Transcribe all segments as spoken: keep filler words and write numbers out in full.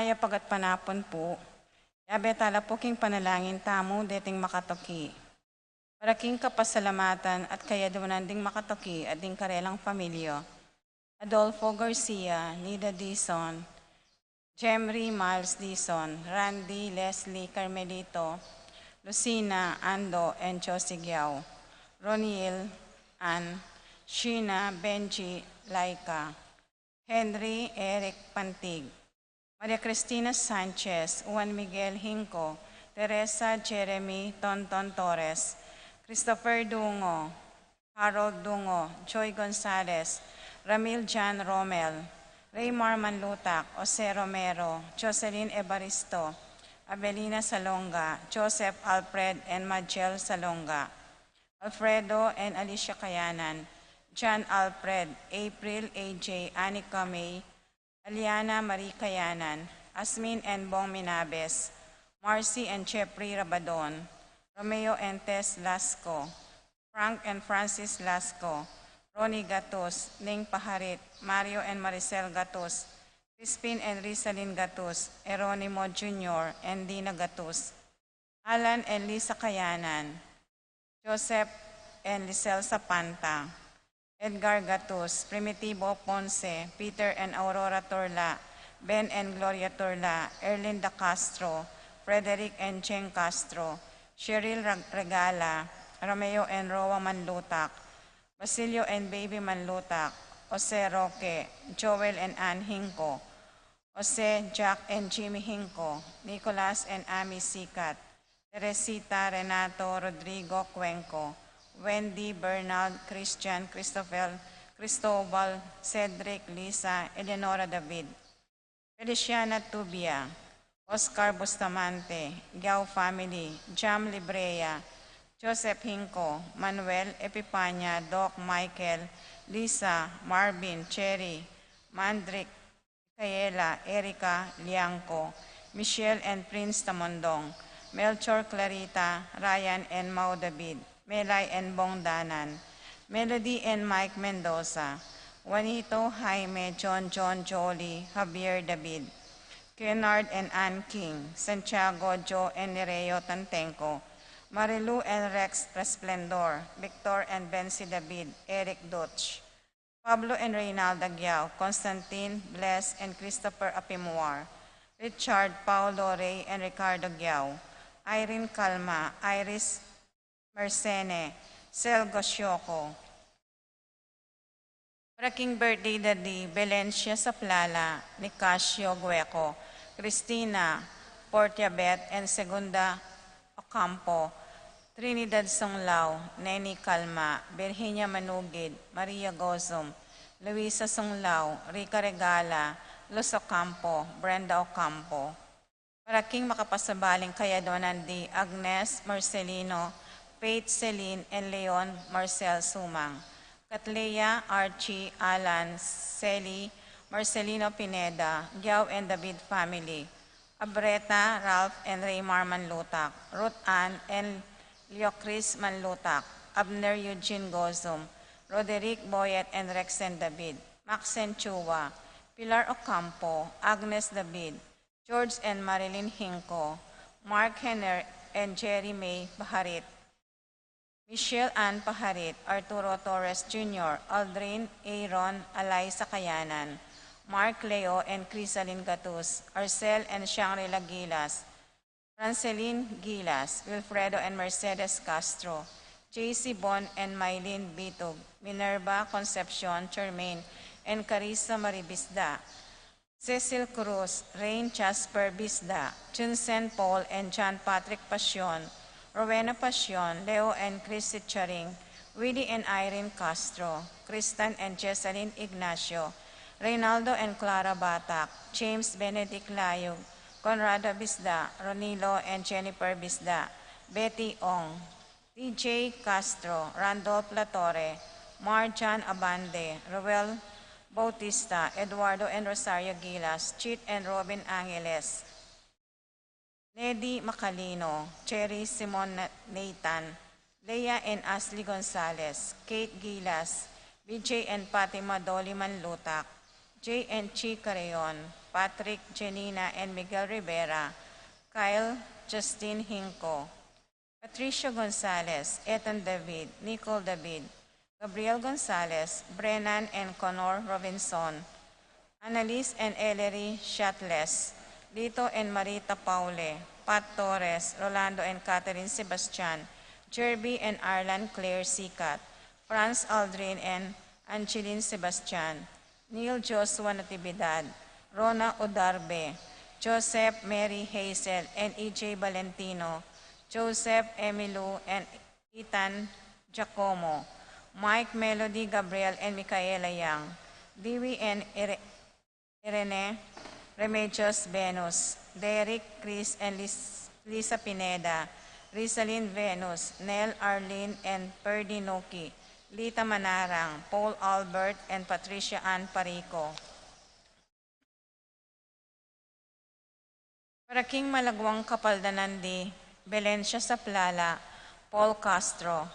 Mayap a gatpanapun pu. Yabe tala pu king panalangin tamu deting makatuki. Para king kapasalamatan at kayaduanan ding makatuki at ding karelang pamilya. Adolfo Garcia, Nida Dizon, Jemry Miles Dizon, Randy Leslie Carmelito, Lucina Ando and Josie Giao, Roniel Ann, Sheena Benji Laika, Henry Eric Pantig, Maria Cristina Sanchez, Juan Miguel Hinco, Teresa Jeremy Tonton Torres, Christopher Dungo, Harold Dungo, Joy Gonzalez, Ramil John Romel, Raymar Manlutak, Jose Romero, Jocelyn Evaristo, Avelina Salonga, Joseph Alfred and Majel Salonga, Alfredo and Alicia Kayanan, John Alfred, April A J, Anika May, Aliana Marie Kayanan, Asmin and Bong Minabes, Marcy and Jeffrey Rabadon, Romeo and Tess Lasco, Frank and Francis Lasco, Ronnie Gatus, Ning Paharit, Mario and Maricel Gatus, Crispin and Rizalin Gatus, Eronimo Junior and Dina Gatus, Alan and Lisa Kayanan, Joseph and Lisel Sapanta, Edgar Gatus, Primitivo Ponce, Peter and Aurora Turla, Ben and Gloria Turla, Erlinda Castro, Frederick and Cheng Castro, Cheryl Rag-, Regala, Romeo and Roa Manlutak, Basilio and Baby Manlutak, Jose Roque, Joel and Ann Hinco, Jose, Jack and Jimmy Hinco, Nicolas and Amy Sikat, Teresita, Renato, Rodrigo Cuenco, Wendy, Bernard, Christian, Christopher, Cristobal, Cedric, Lisa, Eleonora David, Feliciana Tubia, Oscar Bustamante, Giao family, Jam Librea, Joseph Hinco, Manuel, Epipania, Doc, Michael, Lisa, Marvin, Cherry, Mandrick, Micaela, Erica, Liangco, Michelle and Prince Tamondong, Melchor, Clarita, Ryan and Mau David, Melay and Bong Danan, Melody and Mike Mendoza, Juanito, Jaime, John, John, Jolie, Javier David, Kennard and Ann King, Santiago, Joe and Nereo Tantenco, Marilu and Rex Resplendor, Victor and Bency David, Eric Dutch, Pablo and Reynalda Giao, Constantine, Bless and Christopher Apimuar, Richard, Paulo, Ray and Ricardo Giao, Irene Calma, Iris Mercene, Sel Gosyoco. Para king birthday da di Belencia Saplala, Nicasio Gueco, Cristina Portiabet and Segunda Ocampo, Trinidad Sunglao, Neni Calma, Virginia Manugid, Maria Gozum, Luisa Sunglao, Rica Regala, Luz Ocampo, Brenda Ocampo. Para king makapasabaling kayaduanan di Agnes Marcelino, Faith Celine and Leon Marcel Sumang, Katleya, Archie, Alan, Sally, Marcelino Pineda, Giao and David family, Abreta, Ralph and Raymar Manlutak, Ruth Ann and Leocris Manlutak, Abner Eugene Gozum, Roderick Boyet and Rexen David, Maxen Chua, Pilar Ocampo, Agnes David, George and Marilyn Hinco, Mark Henner and Jerry May Paharit, Michelle Ann Paharit, Arturo Torres Junior, Aldrin, Aaron, Alaysa Kayanan, Mark Leo and Crisalin Gatus, Arcel and Shangri-La Gilas, Francelin Gilas, Wilfredo and Mercedes Castro, J C Bon and Mylene Bitug, Minerva Concepcion Charmaine and Carissa Marie Bisda, Cecil Cruz, Rain Jasper Bisda, Junsen Paul and John Patrick Pasion, Rowena Pasion, Leo and Chrissy Charing, Willie and Irene Castro, Kristan and Jessalyn Ignacio, Reynaldo and Clara Batak, James Benedict Layug, Conrado Bisda, Ronilo and Jennifer Bisda, Betty Ong, D J Castro, Randolph Latorre, Marjan Abande, Roel Bautista, Eduardo and Rosario Gilas, Chit and Robin Angeles, Nedy Macalino, Cherry Simon Na-, Nathan, Leah and Ashley Gonzalez, Kate Gilas, B J and Fatima Dolly Manlutak, Jay and Chi Carreon, Patrick, Janina, and Miguel Rivera, Kyle, Justin Hinco, Patricio Gonzalez, Ethan David, Nicole David, Gabriel Gonzalez, Brennan and Connor Robinson, Annalise and Ellery Shatles, Lito and Marita Paule, Pat Torres, Rolando and Catherine Sebastian, Jerby and Arlan Claire Sicat, Franz Aldrin and Angeline Sebastian, Neil Joshua Natividad, Rona Odarbe, Joseph Mary Hazel and E J Valentino, Joseph Emilu and Ethan Giacomo, Mike, Melody, Gabriel and Micaela Young, Dewey and Ere- Irene Remedios Venus, Derek, Chris and Lis- Lisa Pineda, Rizalin Venus, Nel, Arlene and Perdi Nuki, Lita Manarang, Paul Albert and Patricia Ann Parico. Para king malagwang kapaldanan di Belencia Saplala, Paul Castro,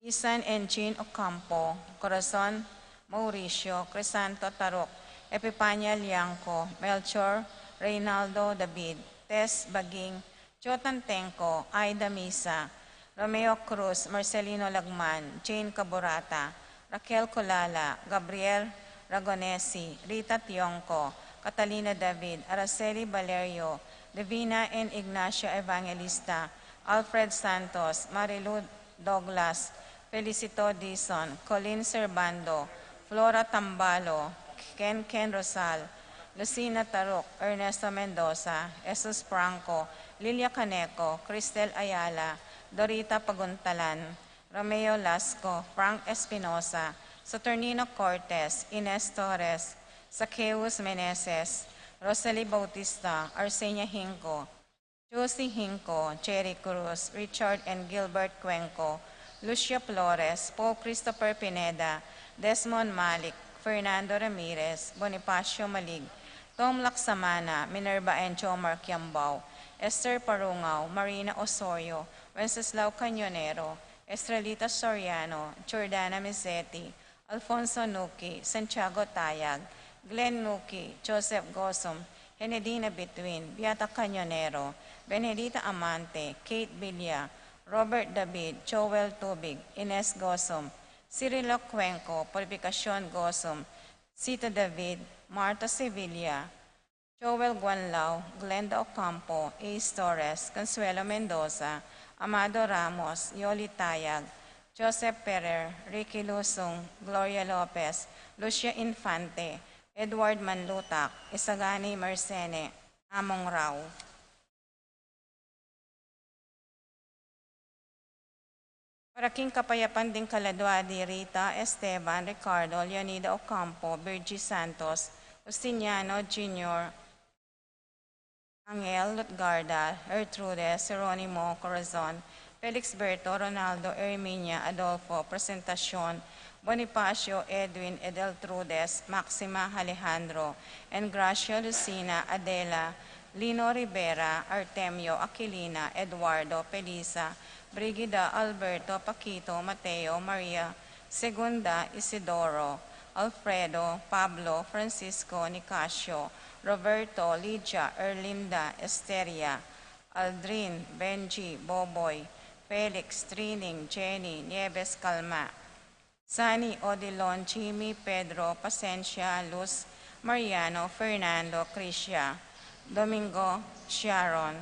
Isan and Jean Ocampo, Corazon Mauricio, Crisanto Taruk, Epipania Liangco, Melchor Reynaldo David, Tess Baging, Jotan Tengco, Aida Misa, Romeo Cruz, Marcelino Lagman, Jane Caburata, Raquel Colala, Gabriel Ragonesi, Rita Tionco, Catalina David, Araceli Valerio, Divina and Ignacio Evangelista, Alfred Santos, Marilu Douglas, Felicito Dizon, Colin Servando, Flora Tambalo, Ken Ken Rosal, Lucina Taruk, Ernesto Mendoza, Jesus Franco, Lilia Caneco, Cristel Ayala, Dorita Paguntalan, Romeo Lasco, Frank Espinosa, Saturnino Cortes, Ines Torres, Zacchaeus Meneses, Rosalie Bautista, Arsenia Hinco, Josie Hinco, Cherry Cruz, Richard and Gilbert Cuenco, Lucia Flores, Paul Christopher Pineda, Desmond Malik, Fernando Ramirez, Bonifacio Malig, Tom Laksamana, Minerva and Jomar Kiambao, Esther Parungao, Marina Osorio, Wenceslao Cañonero, Estrelita Soriano, Jordana Mizeti, Alfonso Nuki, Santiago Tayag, Glenn Nuki, Joseph Gosum, Henedina Bituin, Beata Cañonero, Benedita Amante, Kate Villa, Robert David, Joel Tubig, Ines Gosum, Cirilo Cuenco, Purificacion Gosum, Sita David, Marta Sevilla, Joel Guanlao, Glenda Ocampo, Ace Torres, Consuelo Mendoza, Amado Ramos, Yoli Tayag, Joseph Ferrer, Ricky Lusung, Gloria Lopez, Lucia Infante, Edward Manlutak, Isagani Marsene, Among Rao. Para king kapayapan ding kaladua di Rita, Esteban, Ricardo, Leonida Ocampo, Virgie Santos, Justiniano Junior, Angel, Lutgarda, Gertrudes, Jeronimo, Corazon, Felix Berto, Ronaldo, Erminia, Adolfo, Presentacion, Bonifacio, Edwin, Edeltrudes, Maxima, Alejandro, Engracia, Lucina, Adela, Lino Rivera, Artemio, Aquilina, Eduardo, Felisa, Brigida, Alberto, Paquito, Mateo, Maria, Segunda, Isidoro, Alfredo, Pablo, Francisco, Nicasio, Roberto, Lydia, Erlinda, Esteria, Aldrin, Benji, Boboy, Felix, Trining, Jenny, Nieves, Calma, Sani, Odilon, Jimmy, Pedro, Pasencia, Luz, Mariano, Fernando, Crisia, Domingo, Sharon,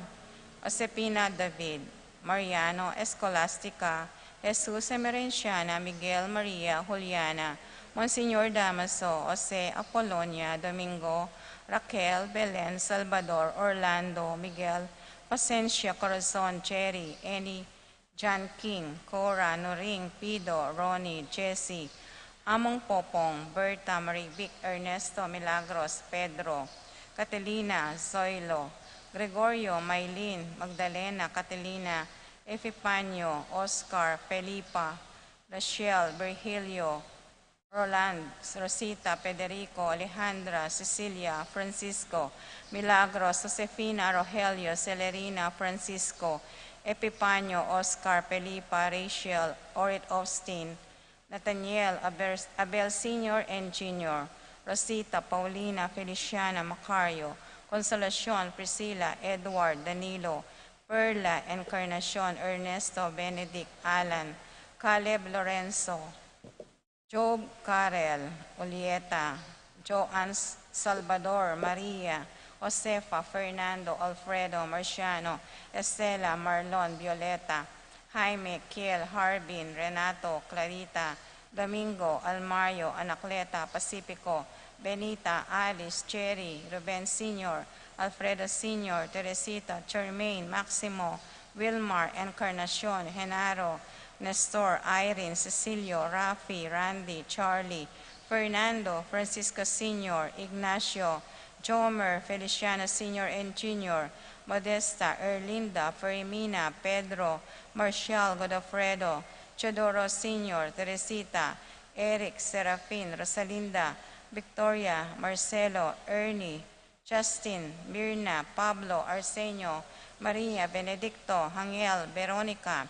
Josepina, David, Mariano, Escolastica, Jesus, Emerenciana, Miguel, Maria, Juliana, Monsignor Damaso, Jose, Apolonia, Domingo, Raquel, Belen, Salvador, Orlando, Miguel, Pasencia, Corazon, Jerry, Annie, John King, Cora, Noring, Pido, Ronnie, Jesse, Among Popong, Berta, Marivic, Ernesto, Milagros, Pedro, Catalina, Zoilo, Gregorio, Maylin, Magdalena, Catalina, Epifanio, Oscar, Felipa, Rachel, Virgilio, Roland, Rosita, Federico, Alejandra, Cecilia, Francisco, Milagros, Josefina, Rogelio, Celerina, Francisco, Epifanio, Oscar, Felipa, Rachel, Orit, Austin, Nathaniel, Abel, Abel Senior and Junior, Rosita, Paulina, Feliciana, Macario, Consolacion, Priscilla, Edward, Danilo, Perla, Encarnacion, Ernesto, Benedict, Alan, Caleb, Lorenzo, Job, Karel, Julieta, Joan, Salvador, Maria, Josefa, Fernando, Alfredo, Marciano, Estela, Marlon, Violeta, Jaime, Kiel, Harbin, Renato, Clarita, Domingo, Almario, Anacleta, Pacifico, Benita, Alice, Jerry, Ruben Senior, Alfredo Senior, Teresita, Charmaine, Maximo, Wilmar, Encarnacion, Genaro, Nestor, Irene, Cecilio, Rafi, Randy, Charlie, Fernando, Francisco Senior, Ignacio, Jomer, Feliciano Senior and Junior, Modesta, Erlinda, Fermina, Pedro, Marcial, Godofredo, Teodoro Senior, Teresita, Eric, Serafin, Rosalinda, Victoria, Marcelo, Ernie, Justin, Mirna, Pablo, Arsenio, Maria, Benedicto, Hangel, Veronica,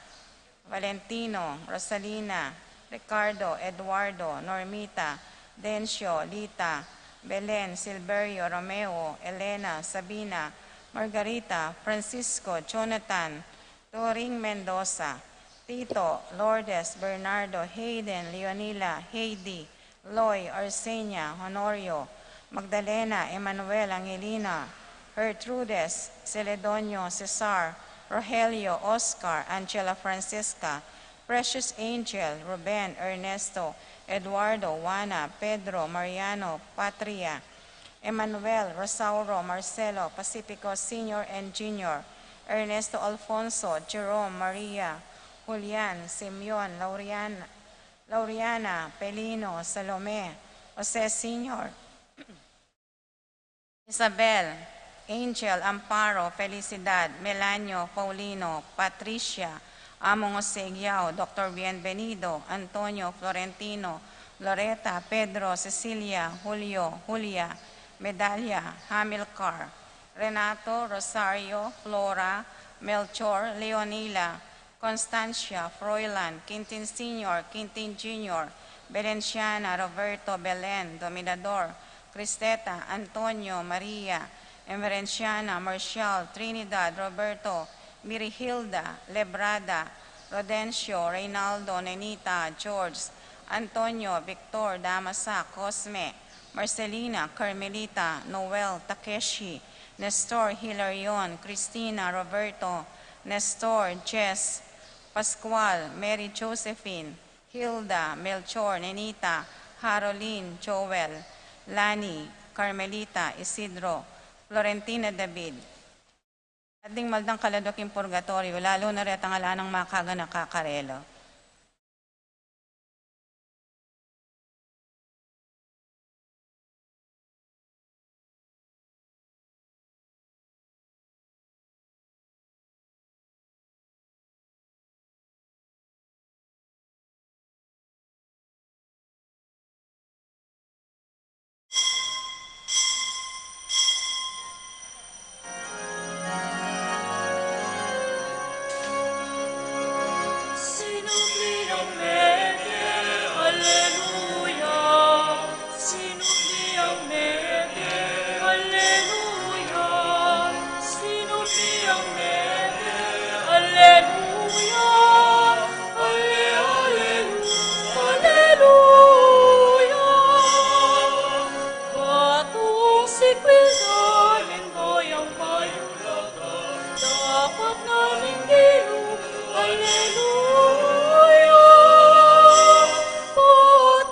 Valentino, Rosalina, Ricardo, Eduardo, Normita, Dencio, Lita, Belen, Silverio, Romeo, Elena, Sabina, Margarita, Francisco, Jonathan, Doring Mendoza, Tito, Lourdes, Bernardo, Hayden, Leonila, Heidi, Loy, Arsenia, Honorio, Magdalena, Emmanuel, Angelina, Gertrudes, Celedonio, Cesar, Rogelio, Oscar, Angela, Francisca, Precious Angel, Ruben, Ernesto, Eduardo, Juana, Pedro, Mariano, Patria, Emmanuel, Rosauro, Marcelo, Pacifico Senior and Junior, Ernesto, Alfonso, Jerome, Maria, Julian, Simeon, Laurian-, Lauriana, Pelino, Salome, Jose Senior, Isabel, Angel, Amparo, Felicidad, Melanio, Paulino, Patricia, Among Jose Giao, Doctor Bienvenido, Antonio, Florentino, Loreta, Pedro, Cecilia, Julio, Julia, Medalia, Hamilcar, Renato, Rosario, Flora, Melchor, Leonila, Constancia, Froilan, Quintin Senior, Quintin Junior, Belenciana, Roberto, Belen, Dominador, Cristeta, Antonio, Maria, Emerenciana, Marcial, Trinidad, Roberto, Mirihilda, Lebrada, Rodencio, Reynaldo, Nenita, George, Antonio, Victor, Damasak, Cosme, Marcelina, Carmelita, Noel, Takeshi, Nestor, Hilarion, Cristina, Roberto, Nestor, Jess, Pascual, Mary Josephine, Hilda, Melchor, Nenita, Harolin, Joel, Lani, Carmelita, Isidro, Florentina, David. At ding maldang kaladwa king purgatoryo, lalu na retang ala nang makaganaka karela. Sinubli ang mete, alleluia. Sinubli ang mete, alleluia. Sinubli ang mete, alleluia. Alle-, allelu-, alleluia. Batung sikwil na rin ko yang payu- Dapat na rin dilu, alleluia. Put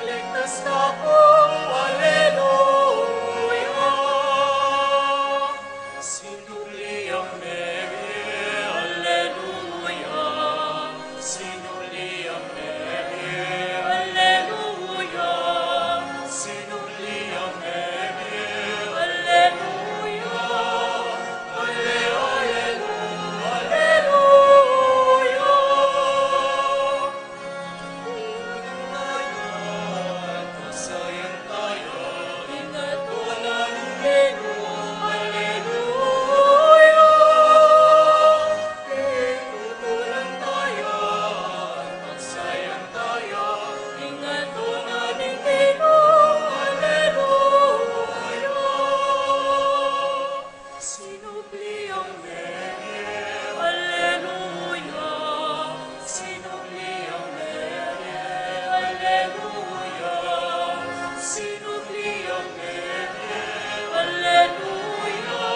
Ligtas na ku, aleluya. Sinubli ang mebie, aleluya. Sinubli ang mebie, aleluya. Sinubli ang mebie, aleluya. Ale, aleluya, aleluya. Sinubli ang mebie, aleluya. Sinubli ang mebie, aleluya. Sinubli ang mebie, aleluya.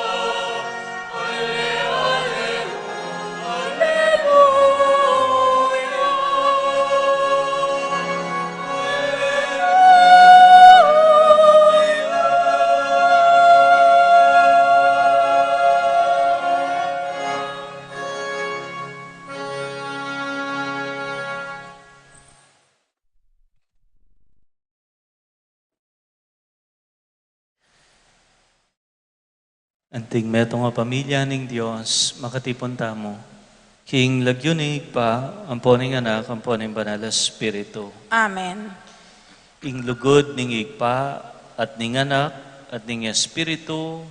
Ale, aleluya, aleluya. Anting metung a pamilya ning Dios, makatipun tamu king lagyu ning Ibpa, ampo ning Anak, ampo ning Banal a Espiritu. Amen. Ing lugud ning Ibpa, at ning Anak, at ning Espiritu,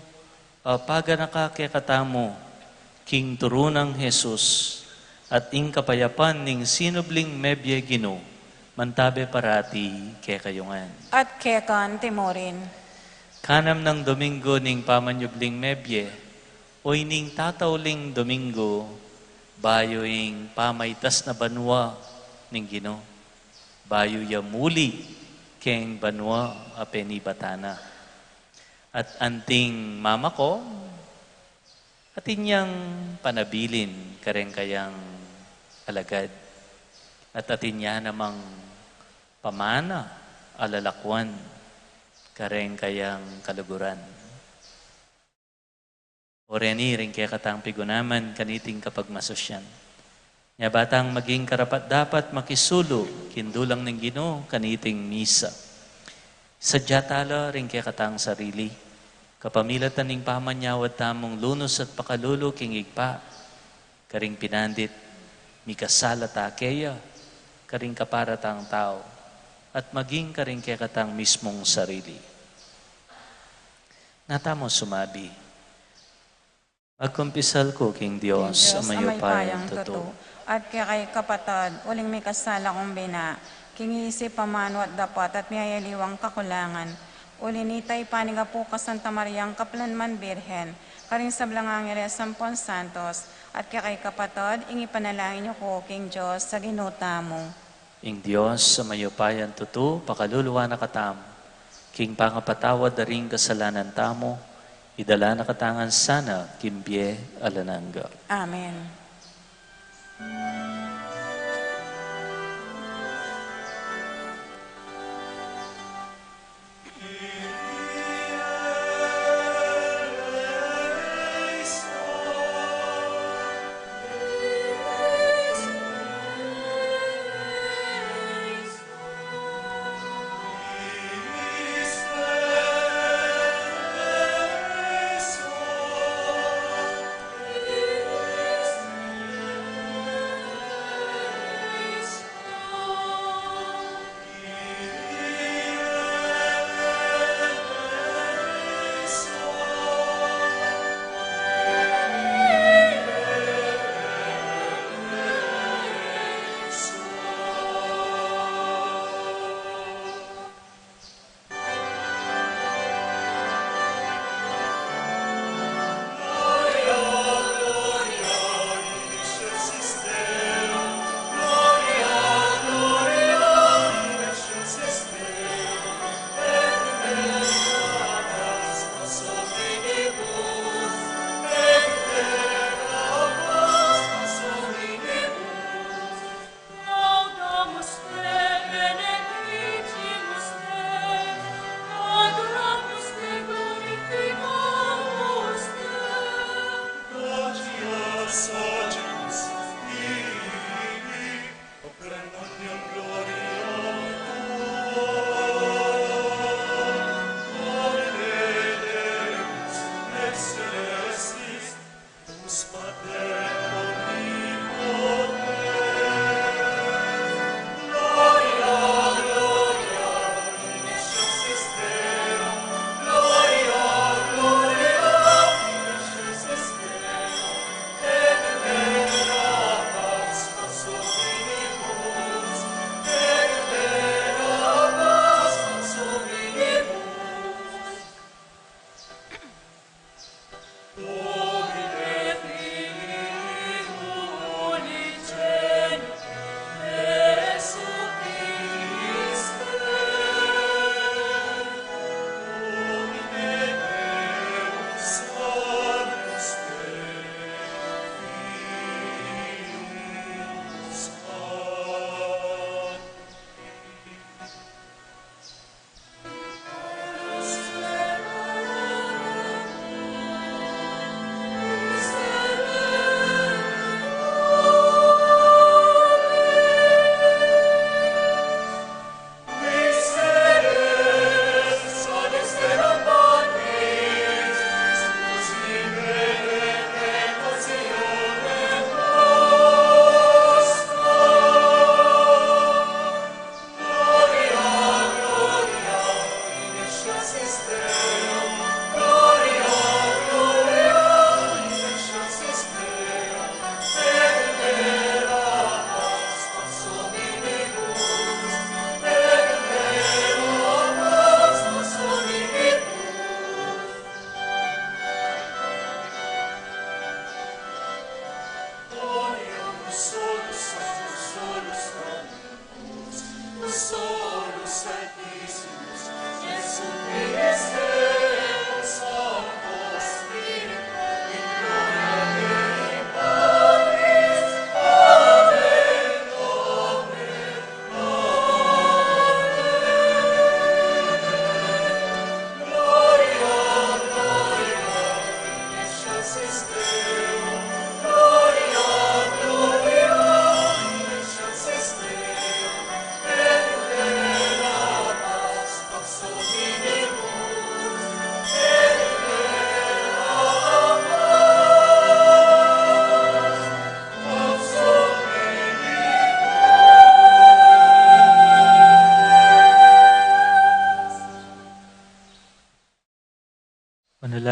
a paganaka kekatamu king turu nang Jesus, at ing kapayapan ning sinubling mebie Ginu, mantabe parati kekayu ngan. At keka naman murin. Kanam nang Domingo ning pamanyubling mebie, o ining tatauling Domingo, bayu ing pamaitas na banua ning Ginu, bayu ya muli keng banua a penibatan na. At anting mamaku, atin yang panabilin kareng kayang alagad, at atin ya namang pamana a lalakwan kareng kayang kaluguran. O reni ring kekatang pigunaman kaniting kapagmasusyan, nya ba tang maging karapat-dapat makisulu king dulang ning Ginu kaniting misa. Sadya tala ring kekatang sarili, kapamilatan ning pamanyawad tamung lunus at pakalulu king Ibpa, karing pinandit, mikasala ta keya, karing kapara tang tau, at maging karing kekatang mismung sarili. Nga tamu sumabi. Magkumpisal ku king Dios, Dios, a mayupayang tutu, at kekay kapatad, uling mikasala kung bina, king isip, amanu at dapat, at miyayaliwang kakulangan. Uli nita, ipanyawad ku pu kang Santa Mariang Kaplan man Birhen, karing sablang angeles ampon santos, at kekay kapatad, ing ipanalangin yu ku king Dios a Ginu tamu. Ing Dios a mayupayang tutu, pakaluluan na katamu, king pangapatawad da ring kasalanan tamu, idala na katamu ngan sana king bie alang angga. Amen.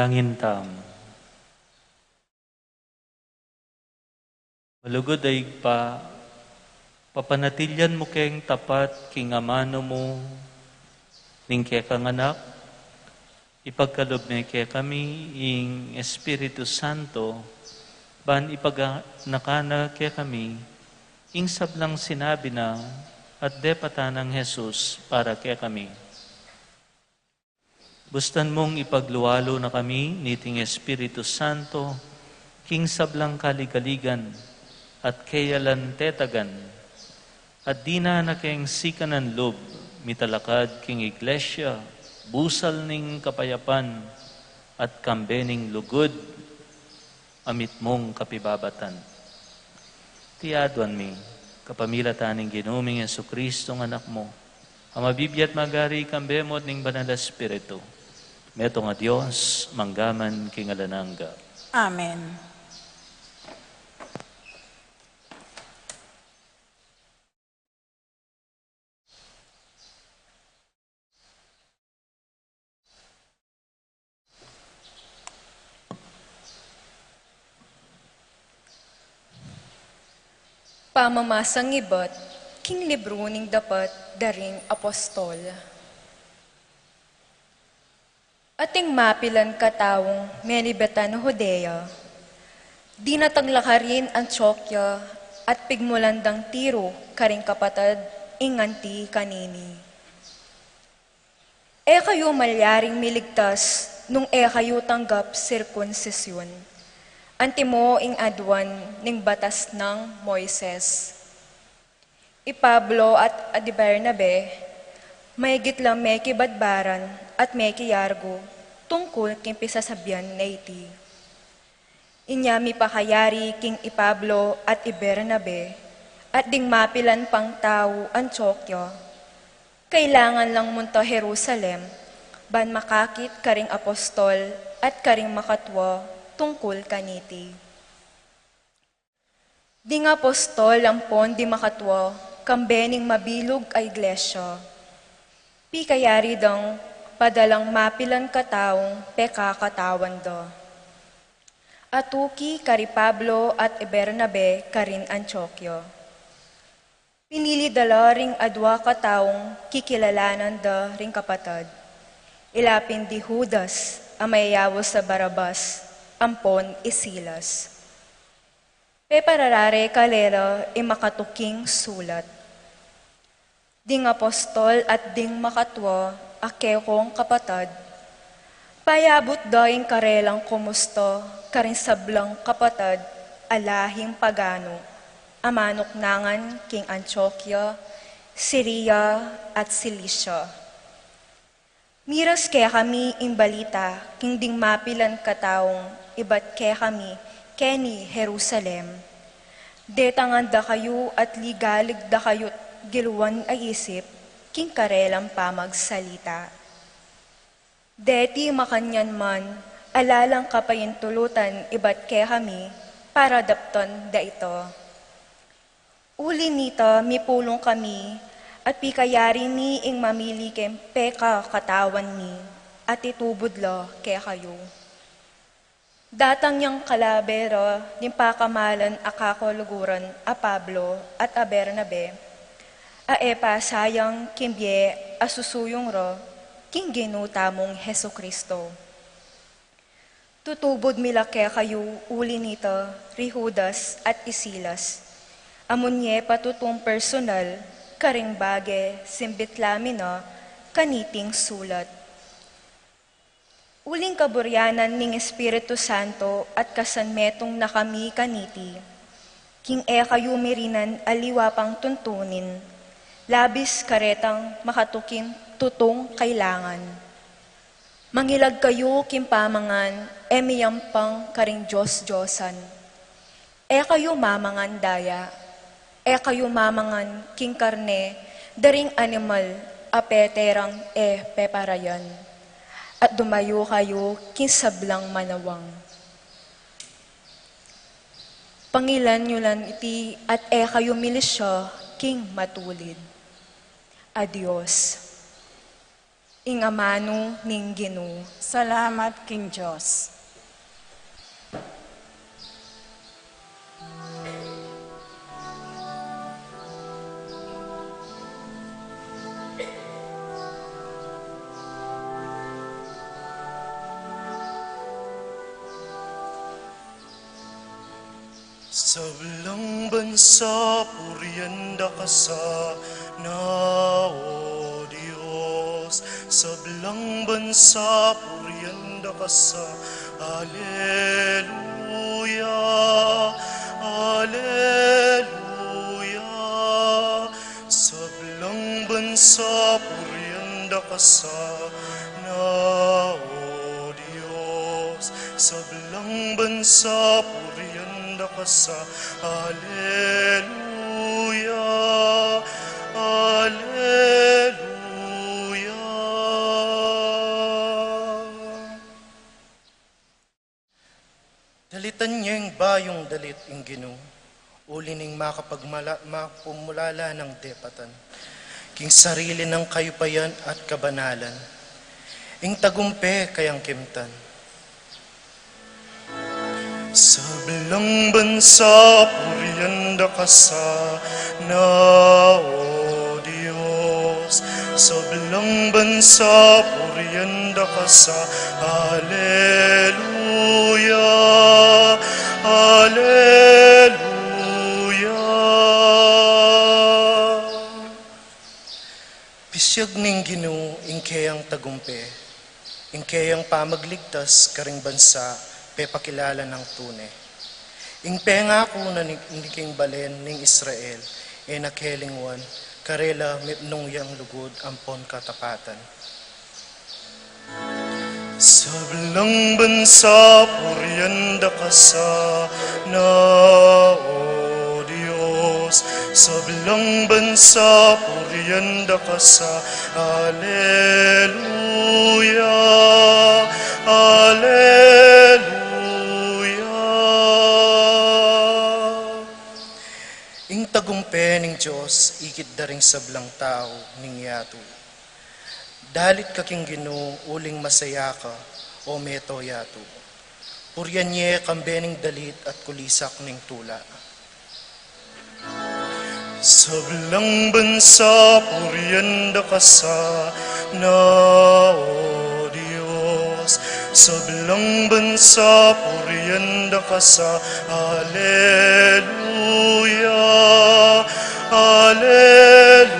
Manalangin tamu. Malugud a Ibpa, papanatilian mu keng tapat king amanu mu ning kekang Anak, ipagkalub me kekami ing Espiritu Santo, ban ipaganakan na kekami ing sablang sinabi na at depatan nang Jesus para kekami. Bustan mung ipaglualu na kami niting Espiritu Santo king sablang kaligaligan at keyalan tetagan, at dinan na keng sikanan lub mitalakad king Iglesia, busal ning kapayapan at kambe ning lugud a mitmung kapibabatan. Iti aduan mi kapamilatan ning Ginu ming Jesucristo a Anak mu, a mabibie at magari kambe mu at ning Banal a Espiritu, metung a Dios, mangga man king alang angga. Amen. Pamamasang ibat king libru ning Dapat da ring Apostol. Ating mapilan kataung melibetan Judea, dinatang la karin Antioquia at pigmulan dang tiru karing kapatad ing anti kanini. E kayu malyaring miligtas nung e kayu tanggap sirkunsisyun, antimo ing aduan ning batas nang Moises. I Pablo at, at i Bernabe, maigit lang mekibadbaran at mekiyargu tungkul king pisasabian na iti. Inya mipakayari king i Pablo at i Bernabe, at ding mapilan pang tau Antioquia, kailangan lang munta Jerusalem, ban makakit karing apostol at karing makatua tungkul kaniti. Ding apostol ampon ding makatua, kambe ning mabilug a iglesia, pikayari dang padalang mapilan kataung pekakatawan da. Atuki kari Pablo at i Bernabe karin Antioquia. Pinili da la ring adua kataung kikilalanan da ring kapatad. Ila pin di Judas, a mayayaus a Barabas, ampon i Silas. Pepararare karela ing makatuking sulat. Ding apostol at ding makatua a kekong kapatad, payabut da ing karelang kumusta karing sablang kapatad a lahing paganu a manuknangan king Antioquia, Siria, at Cilicia. Miras kekami ing balita king ding mapilan kataung ibat kekami keni Jerusalem. Detangan da kayu at ligalig da kayut giluan a isip king karelang pamagsalita. Deti makanyan man, ala lang kapayintulutan ibat kekami para daptan da ita. Uli nita mipulung kami at pikayari mi ing mamili king pekakatawan mi at itubud la kekayu. Datang yang kalabe ra ning pakamalan a kakaluguran a Pablo at a Bernabe, a e pasayang king bie a susuyung ra king Ginu tamung Jesucristo. Tutubud mi la kekayu uli nita ri Judas at i Silas, a munye pa tutung personal karing bage simbit la mi na kaniting sulat. Uling kaburyanan ning Espiritu Santo at kasanmetung na kami kaniti, king e kayu mirinan aliwa pang tuntunin, labis karetang makatuking tutung kailangan. Mangilag kayu king pamangan e miyampang karing dios-diosan. E kayu mamangan daya, e kayu mamangan king karne da ring animal a peterang e peparayan, at dumayu kayu king sablang manawang. Pangilan yu lang iti at e kayu milisya king matulid. Adios. Ing amanu ning Ginu. Salamat king Dios. Sablang bansa, purian da ka sana, O Dios. Sablang bansa, purian da ka sana. Aleluya, aleluya. Sablang bansa, purian da ka sana, O Dios. Sablang bansa, purian da ka sana. Aleluya, aleluya. Dalitan ye ing bayung dalit ing Ginu, uli ning makapagmala-, mapumulala nang depatan, king sarili nang kayupayan at kabanalan, ing tagumpe kayang kimtan. Sablang bansa, purian da ka sana, O Dios. Sablang bansa, purian da ka sana. Aleluya, aleluya. Pisyag ning Ginu ing keyang tagumpe, ing keyang pamagligtas karing bansa, pepakilala nang tune. Ing pengaku na ni, ni king balen ning Israel, e na kelingwan, karela mipnung yang lugud ampon katapatan. Sablang bansa, purian da ka sana, O Dios. Sablang bansa, purian da ka sana. Aleluya, aleluya. Ing tagumpe ning Dios ikit da ring sablang tau ning yatu. Dalit ka king Ginu uling masaya ka, o meto yatu. Purian ye kambe ning dalit at kulisak ning tula. Sablang bansa, purian da ka sana, O Dios. Sablang bansa, purian da ka sana. Aleluya, aleluya.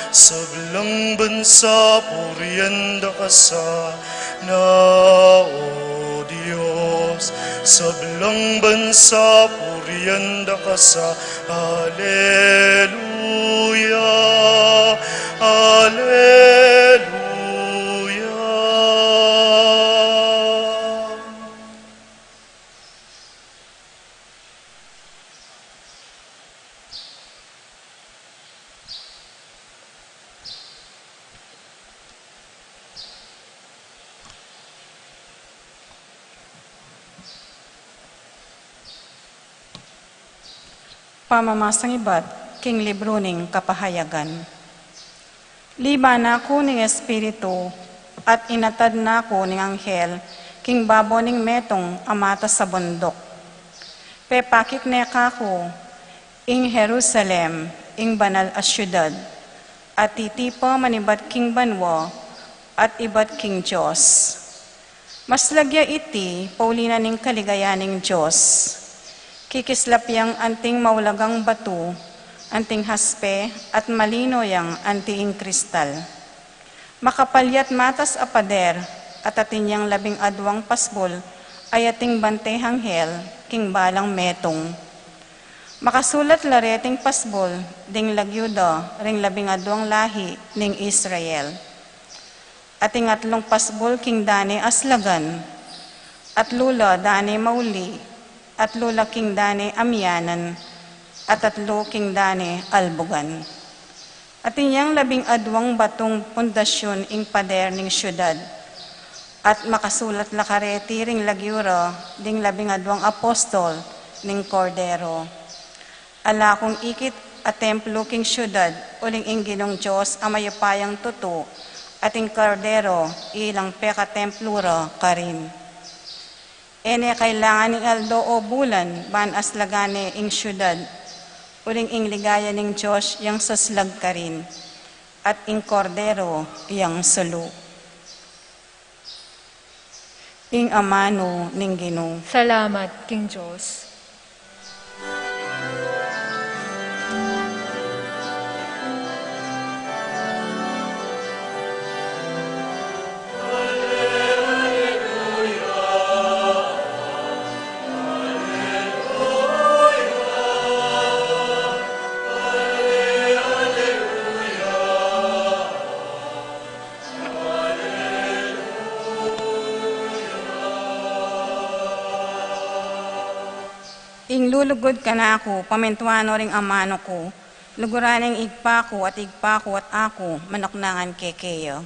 Sablang bansa, purian da ka sana, O Dios. Sablang bansa, purian da ka sana. Aleluya, aleluya. Pamamasang ibat king libru ning Kapahayagan. Liban na ku ning Espiritu, at inatad na ku ning anghel king babo ning metung a matas a bunduk. Pepakit ne kaku ing Jerusalem, ing banal a siudad, a titipa manibat king banua at ibat king Dios. Maslag ya iti pauli na ning kaligayan ning Dios. Kikislap yang anting maulagang batu, anting haspe, at malino yang anting kristal. Makapal ya't matas a pader, at atin yang labing aduang pasbul a ating banteng anghel king balang metung. Makasulat la reting pasbul ding lagyu da ring labing aduang lahi ning Israel. Ating atlung pasbul king dane aslagan, atlu la dane mauli, atlu la king dane amianan, at atlu king dane albugan. Atin yang labing aduang batung pundasyun ing pader ning siudad, at makasulat la kareti ring lagyu ra ding labing aduang apostol ning Kordero. Ala kung ikit a templo king siudad, uling ing Ginung Dios a mayupayang tutu, at ing Kordero, ilang pekatemplo ra karin. E ne kailangan ing aldo o bulan ban aslagan ne ing siudad, uling ing ligaya ning Dios yang saslag karin, at ing Kordero yang sulu. Ing amanu ning Ginu. Salamat king Dios. Ing lulugud kanaku, pamintuan no ring amanu ku, luguran ne ing Ibpa ku, at Ibpa ku at aku, manuknangan keke ya.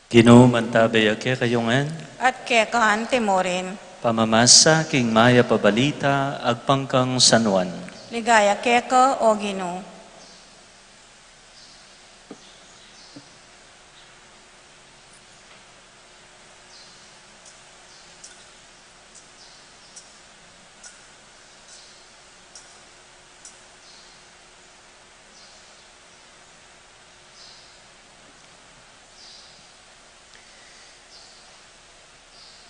Ginu, mantabe ya kekayu ngan. At keka anti mu rin. Pamamasa king mayap a balita agpang kang San Juan. Ligaya keka, o Ginu.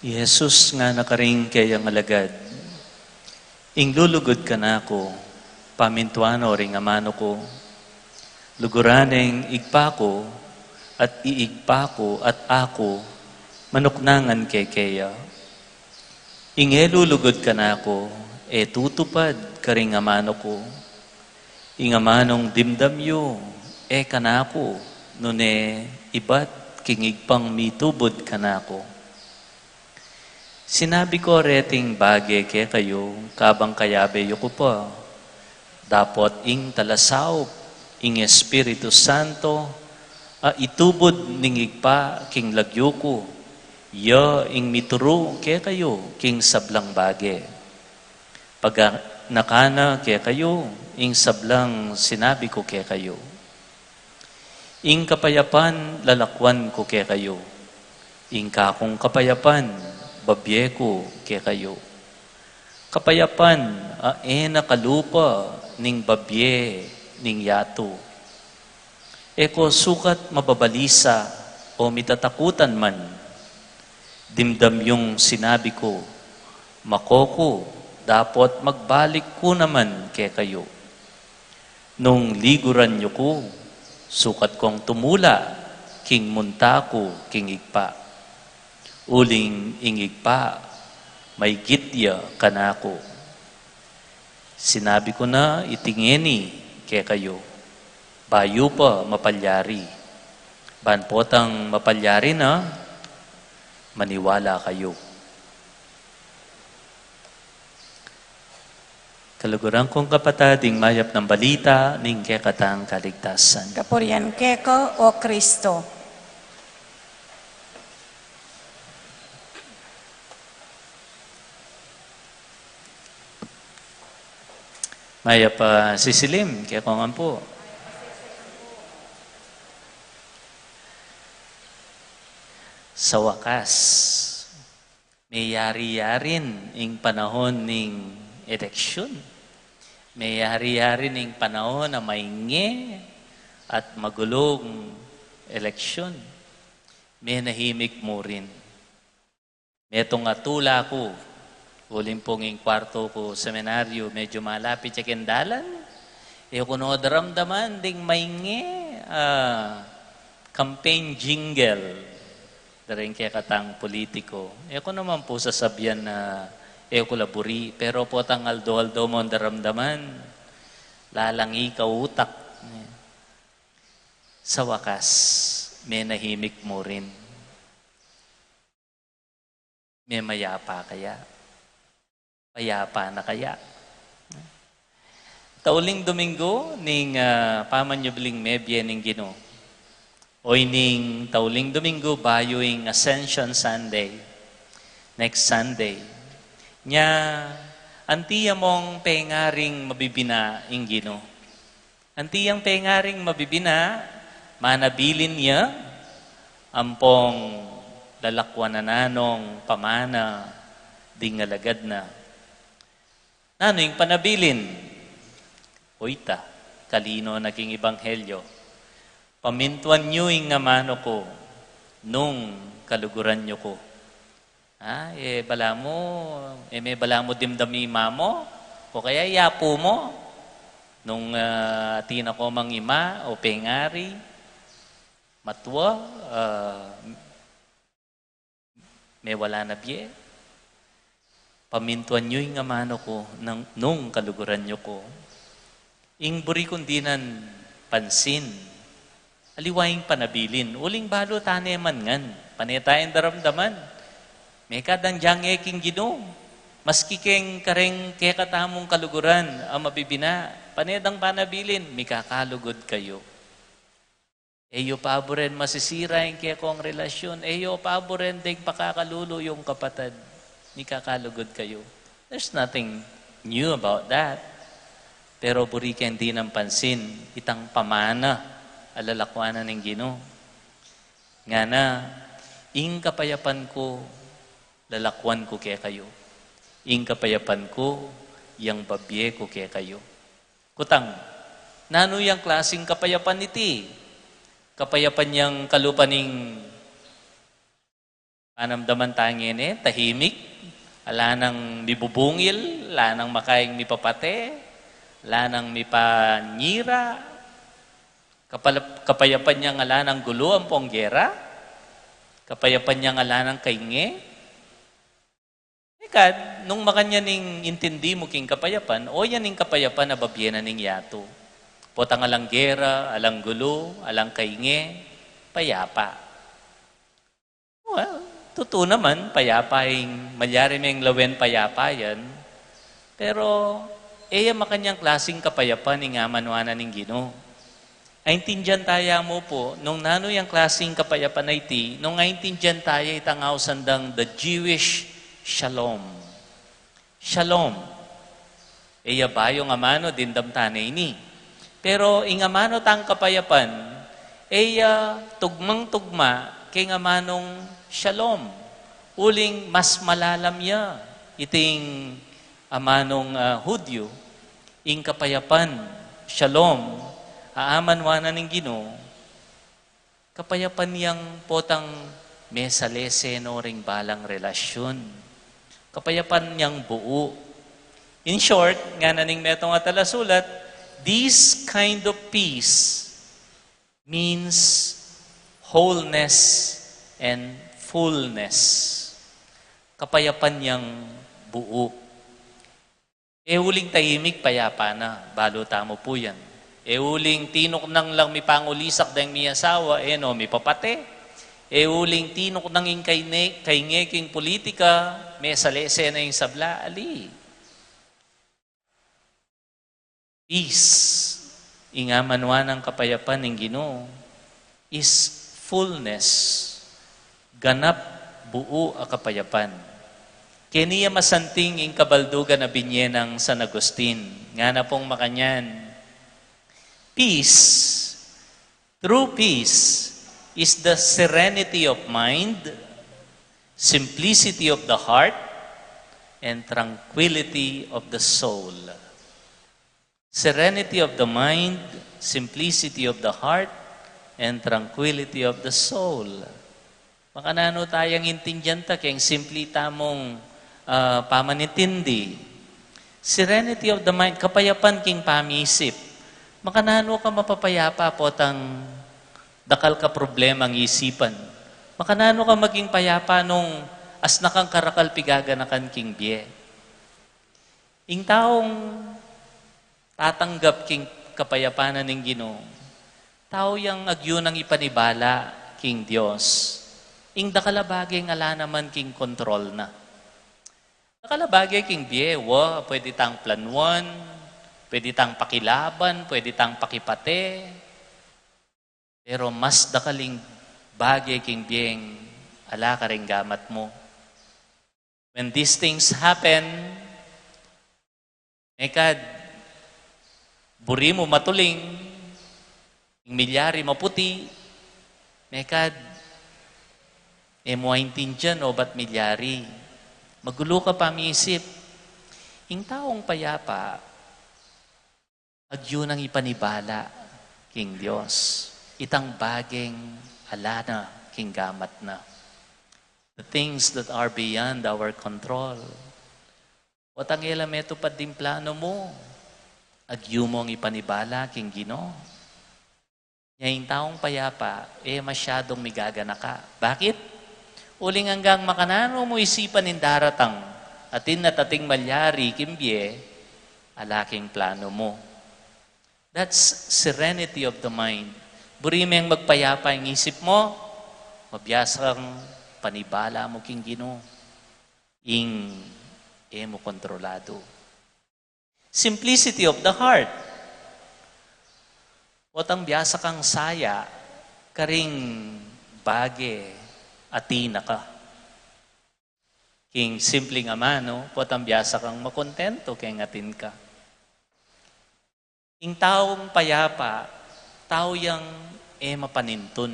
I Jesus ngana karing keyang alagad, "Ing lulugud kanaku, pamintuan no ring amanu ku, luguran neng Ibpa ku, at i Ibpa ku at aku, manuknangan keke ya. Ing e lulugud kanaku, e tutupad karing amanu ku. Ing amanung dimdam yu, e kanaku, nune ibat king Ibpang mitubud kanaku." Sinabi ku reting bage kekayu, kabang kayabe yu ku pa, dapot ing Talasaup, ing Espiritu Santo, a itubud ning Ibpa king lagyu ku, ya ing mituru kekayu king sablang bage. Paganakan na kekayu ing sablang sinabi ku kekayu. Ing kapayapan lalakwan ku kekayu. Ing kakung kapayapan babie ku kekayu. Kapayapan a e na kalupa ning babie ning yatu. E ko sukat mababalisa o mitatakutan man. Dimdam yung sinabi ku, mako ku, dapot magbalik ku naman kekayu. Nung liguran yu ku, sukat kong tumula king munta ku king Ibpa. Uling ing Ibpa, maygit ya kanaku. Sinabi ku na iti ngeni kekayu, bayu pa mapalyari. Ban potang mapalyari na, maniwala kayu. Kaluguran kung kapatad, ing mayap nang balita ning kekatang kaligtasan. Kapurian keka, O Kristo. Mayap a sisilim kekongan pu. Sa wakas, meyari-yari ning panahon ning eleksyon. Meyari-yari ning panahon a mainge at magulung eleksyon. Menahimik mu rin. Metung a tula ku, uling pung ing kwartu ku seminaryo, medyo malapit ya keng dalan. E ku no daramdaman ding mainge, ah, campaign jingle da ring kekatang politiko. E ku naman pu sasabian na e ku la buri, pero potang aldo-aldo mung daramdaman. Lalangi ka utak. Sa wakas, menahimik mu rin. Memayapa kaya? Payapa na kaya? Tauling Domingo ning, ah, pamanyubling mebie ning Ginu. O ining tauling Domingo bayu ing Ascension Sunday, next Sunday. Nya, anti ya mong pengaring mabibina ing Ginu. Anti yang pengaring mabibina, manabilin ya, ampong lalakwan na nong pamana ding alagad na. Nanu ing panabilin? Oyta, kalino na king ebanghelyo. Pamintuan yu ing amanu ku, nung kaluguran yu ku. Ah, e balamu, e me balamu dimdam ing ima mu, o kaya ing apu mu, nung, ah, atin na ko mang ima o pengari, matua, ah, mewala na bie. Pamintuan yu ing amanu ku nung, nung kaluguran yu ku. Ing buri kung dinan pansin, aliwa ing panabilin, uling balu tane man ngan, pane tayang daramdaman. Mekad anggyang e king Ginu, maski keng kareng kekatamung kaluguran a mabibina, pane dang panabilin, mikakalugud kayu. E yu paburen masisira ing kekong relasyun. E yu paburen deng pakakalulu yung kapatad. Mikakalugud kayu. There's nothing new about that. Pero buri keng dinan pansin, itang pamana a lalakwanan ning Ginu. Ngana, ing kapayapan ku, lalakwan ku kekayu. Ing kapayapan ku, yang babie ku kekayu. Kutang, nanu yang klasing kapayapan iti? Kapayapan yang kalupa ning panamdaman tang ngeni, tahimik, ala nang mibubungil, ala nang makaing mipapate, ala nang mipanyira, kapalap-, kapayapan yang ala nang gulu ampong gera, kapayapan yang ala nang kainge, Ikad, nung makanyan ing intindi mu king kapayapan, o yan ing kapayapan a babie na ning yatu. Potang alang gera, alang gulu, alang kainge, payapa. Well, tutu naman, payapa ing malyari meng lawen payapa yan. Pero, e ya makanyan klasing kapayapan ing amanuan na ning Ginu. Aintindian taya mu pu, nung nanu yang klasing kapayapan a iti, nung aintindian taya itang ausan dang the Jewish shalom. Shalom. E ya bayung amanu dimdam tane ini. Pero ing amanu tang kapayapan, e ya tugmang-tugma keng amanung shalom. Uling mas malalam ya iting amanung, ah, Hudyo, ing kapayapan, shalom, a amanuan na ning Ginu, kapayapan yang potang mesalese no ring balang relasyun. Kapayapan yang buu. In short, ngana ning metung a talasulat, this kind of peace means wholeness and fullness. Kapayapan yang buu. E uling tahimik, payapa na, balu tamu pu yan. E uling tinuknang lang mipangulisak deng miasawa, e no mipapate. E uling tinuknang ing kaine-, kainge king politika, mesalese na ing sabla, ali. Peace, ing amanuan nang kapayapan ning Ginu, is fullness, ganap, buu a kapayapan. Keni ya masanting ing kabaldugan a binye nang San Agustin, ngana pung makanyan, peace, true peace is the serenity of mind, simplicity of the heart, and tranquility of the soul. Serenity of the mind, simplicity of the heart, and tranquility of the soul. Makananu tayang intindian ta keng simpli tamung, ah, pamanintindi? Serenity of the mind, kapayapan king pamisip. Makananu ka mapapayapa potang dakal ka problemang isipan? Makananu ka maging payapa nung asna kang karakal pigaganakan king bie? Ing taung tatanggap king kapayapan ning Ginu, tau yang agyu nang ipanibala king Dios ing dakal a bage ing ala naman king kontrol na. Dakal a bage king bie, wa, pwede tang planuan, pwede tang pakilaban, pwede tang pakipate. Pero mas dakal ing bage king bie ing ala karing gamat mu. When these things happen, mekad buri mu matuling, ing milyari maputi, mekad e mu aintindian o bat milyari. Magulu ka pamisip. Ing taung payapa, agyu nang ipanibala king Dios itang bageng ala na king gamat na. The things that are beyond our control. Potang e la metupad ding plano mu, agyu mung ipanibala king Ginu. Nya ing taung payapa, e masyadung migaganaka. Bakit? Uling anggang makananu mu isipan ing daratang, atin na ating malyari king bie, ala king plano mu. That's serenity of the mind. Buri meng magpayapa ing isip mu, mabiasa kang panibala mu king Ginu, ing e mu kontroladu. Simplicity of the heart. Potang biasa kang saya karing bage atin na ka. King simpleng amanu, potang biasa kang makontento keng atin ka. Ing taung payapa, tau yang e mapanintun.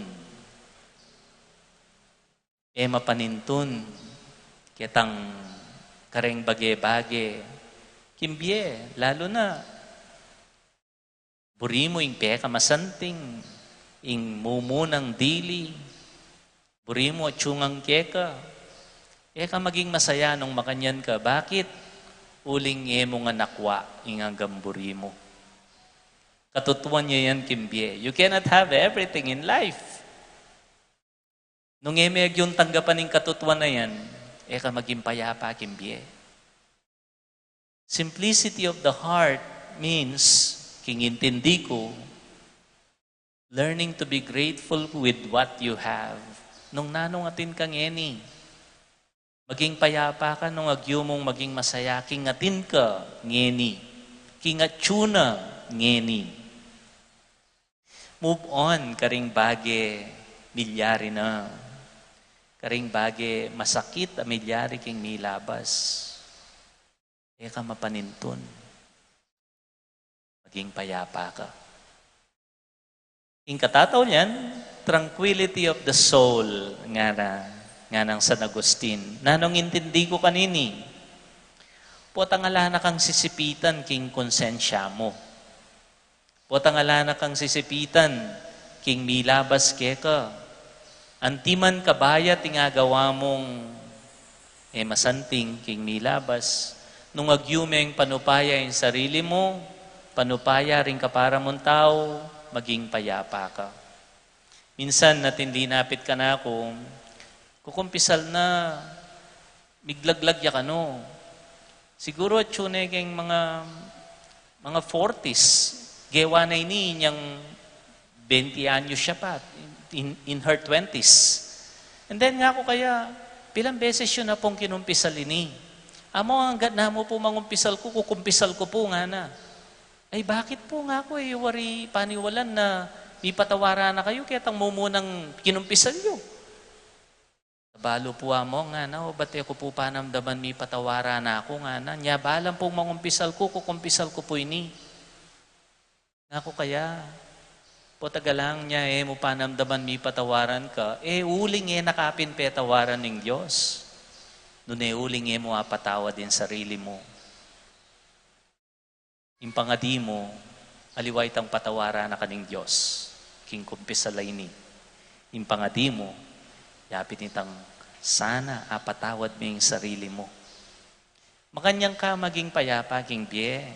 E mapanintun ketang kareng bage-bage king bie, lalu na buri mu ing pekamasanting, ing mumunang dili, buri mu atsu ngan keka. E ka maging masaya nung makanyan ka. Bakit? Uling e mu ngan akwa ing anggang buri mu. Katutuan ya yan king bie. You cannot have everything in life. Nung e me agyung tanggapan ing katutuan a yan, e ka maging payapa king bie. Simplicity of the heart means, king intindi ku, learning to be grateful with what you have. Nung nanung atin ka ngeni, maging payapa ka nung agyu mung maging masaya king atin ka ngeni, king atsu na ngeni. Move on karing bage milyari na, karing bage masakit a milyari king milabas. E ka mapanintun. Maging payapa ka. Ing katataulian, tranquility of the soul, ngana, nganang San Agustin. Nanung intindi ku kanini? Potang ala na kang sisipitan king konsensya mu. Potang ala na kang sisipitan king milabas keka. Antiman kabayat ing agawa mung e masanting king milabas, nung agyu meng panupaya ing sarili mu, panupaya ring kapara mung tau, maging payapa ka. Minsan atin linapit kanaku, kukumpisal na, miglaglag ya kanu. Siguru atsu ne keng mga, mga forties. Gewa na ini inyang twenty anyos ya pa, in, in her twenties. And then ngaku kaya, pilang beses yu na pung kinumpisal ini? Amu, anggat namu pu mangumpisal ku, kukumpisal ku pu, ngana. Ay, bakit pu, ngaku, e yu wari paniwalan na mipatawaran na kayu ketang mumunang kinumpisal yu? Balu pu, amu, ngana, o, bat e ku pu panamdaman mipatawaran na ku, ngana. Nya balang pung mangumpisal ku, kukumpisal ku pu ini. Ngaku kaya, potang alang nya e mu panamdaman mipatawaran ka, e uling e na ka pin petawaran ning Dios. Nune uling e mu apatawad ing sarili mu. Ing pangadi mu, aliwa itang patawaran na ka ning Dios king kumpisal a ini. Ing pangadi mu, yapin itang sana apatawad me ing sarili mu. Makanyan ka maging payapa king bie,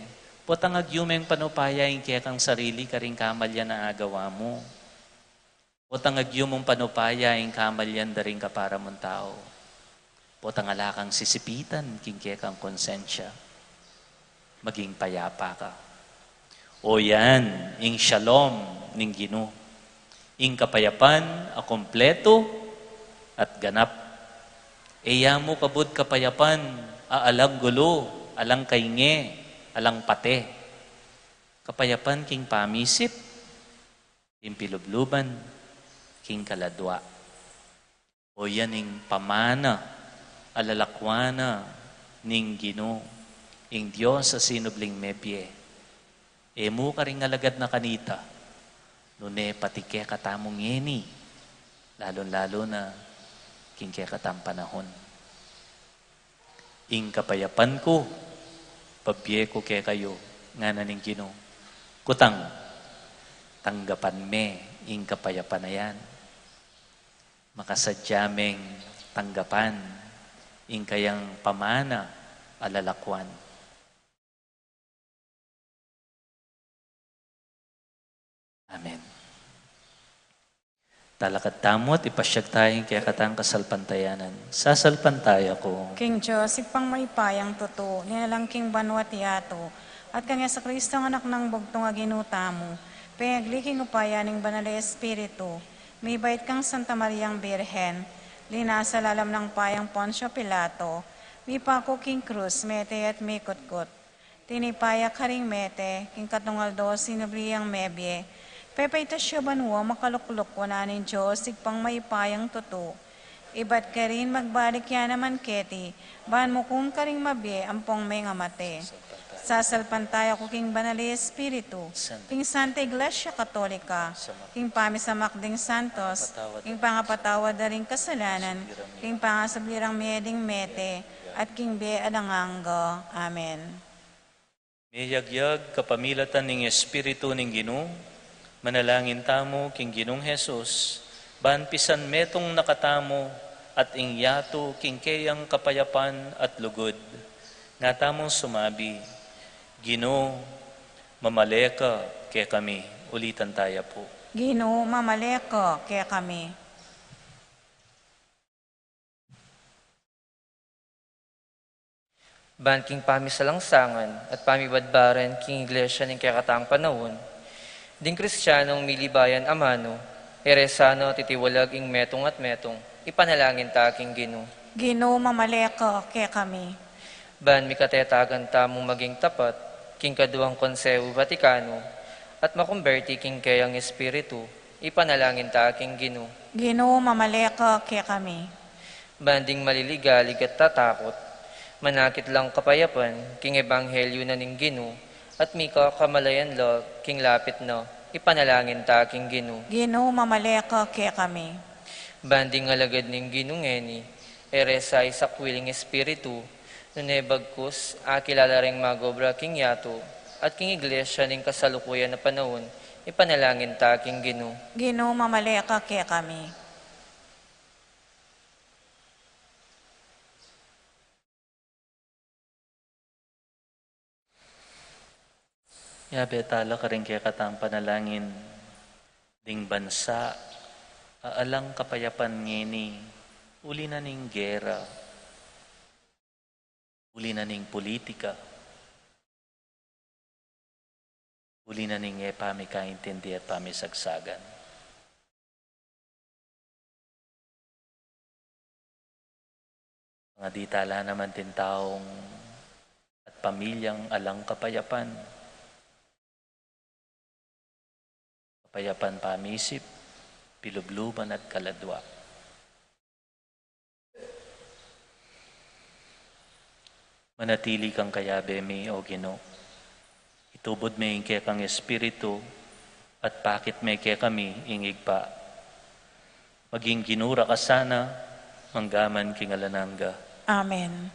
potang agyu meng panupaya ing kekang sarili karing kamalian a agawa mu. Potang agyu mung panupaya ing kamalian da ring kapara mung tau. Potang ala kang sisipitan king kekang konsensya. Maging payapa ka. O yan ing shalom ning Ginu, ing kapayapan a kumpletu at ganap. E ya mu kabud kapayapan a alang gulu, alang kainge, alang pate. Kapayapan king pamisip, king pilubluban, king kaladua. O yan ing pamana a lalakwan na ning Ginu, ing Dios a sinubling mebie. E mu karing alagad na kanita, nune pati kekatamu ngeni, lalung-lalu na king kekatang panahun. Ing kapayapan ku, pabie ku kekayu, ngana ning Ginu. Kutang, tanggapan me ing kapayapan a yan. Makasadya meng tanggapan ing kayang pamana a lalakwan. Amen. Talakad tamu at ipasyag taya ing kekatang kasalpantayanan. Sasalpantaya ku king Dios, Ibpang mayupayang tutu, linalang king banua't yatu, at kang Jesucristo, Anak nang bugtung a Ginu tamu, pengagli king upaya ning Banal a Espiritu, mibait kang Santa Mariang Birhen, linasa lalam nang payang Poncio Pilato, mipaku king krus, mete at mikutkut. Tinipa ya karing mete, king katlung aldo sinubli yang mebie. Pepaitas ya banua, makalukluk wanan ning Dios, Ibpang mayupayang tutu. Ibat karin magbalik ya naman keti, ban mukun karing mabie ampong mengamate. Sasalpantaya ku king Banal a Espiritu, king Santa Iglesia Katolika, king pamisamak ding santos, king pangapatawad da ring kasalanan, king pangasubli rang mie ding mete, at king bie alang angga. Amen. Meyagyag kapamilatan ning Espiritu ning Ginu, manalangin tamu king Ginung Jesus, ban pisan metung na katamu at ing yatu king keyang kapayapan at lugud. Nga tamung sumabi, Ginu, mamale ka kekami. Ulitan taya pu. Ginu, mamale ka kekami. Ban king pamisalangsangan at pamibadbaran king Iglesia ning kekatang panaun, ding Kristianong milibayan amanu, e re sana titiwalag ing metung at metung, ipanalangin ta king Ginu. Ginu, mamale ka kekami. Ban mikatetagan tamung maging tapat king kaduang Konsehu Vatikano at makumberti king keyang Espiritu, ipanalangin ta king Ginu. Ginu, mamale ka kekami. Ban ding maliligalig at tatakut, manakit lang kapayapan king ebanghelyu na ning Ginu, at mika kamalayan lub king lapit na, ipanalangin ta king Ginu. Ginu, mamale ka kekami. Ban ding alagad ning Ginu ngeni, e re sa isakwil ing Espiritu, nune bagkus akilala reng magobra king yatu at king Iglesia ning kasalukuyan a panaun, ipanalangin ta king Ginu. Ginu, mamale ka kekami. Yabe tala karing kekatang panalangin ding bansa a alang kapayapan ngeni, uli na ning gera, uli na ning pulitika, uli na ning e pamikaintindi at pamisagsagan. Nga di tala naman ting taung at pamilyang alang kapayapan, kapayapan pamisip, pilubluban at kaladua. Manatili kang kayabe mi, O Ginu. Itubud me ing kekang Espiritu, at pakit me kekami ing Ibpa. Maging Ginu ra ka sana, manggaman king alang angga. Amen.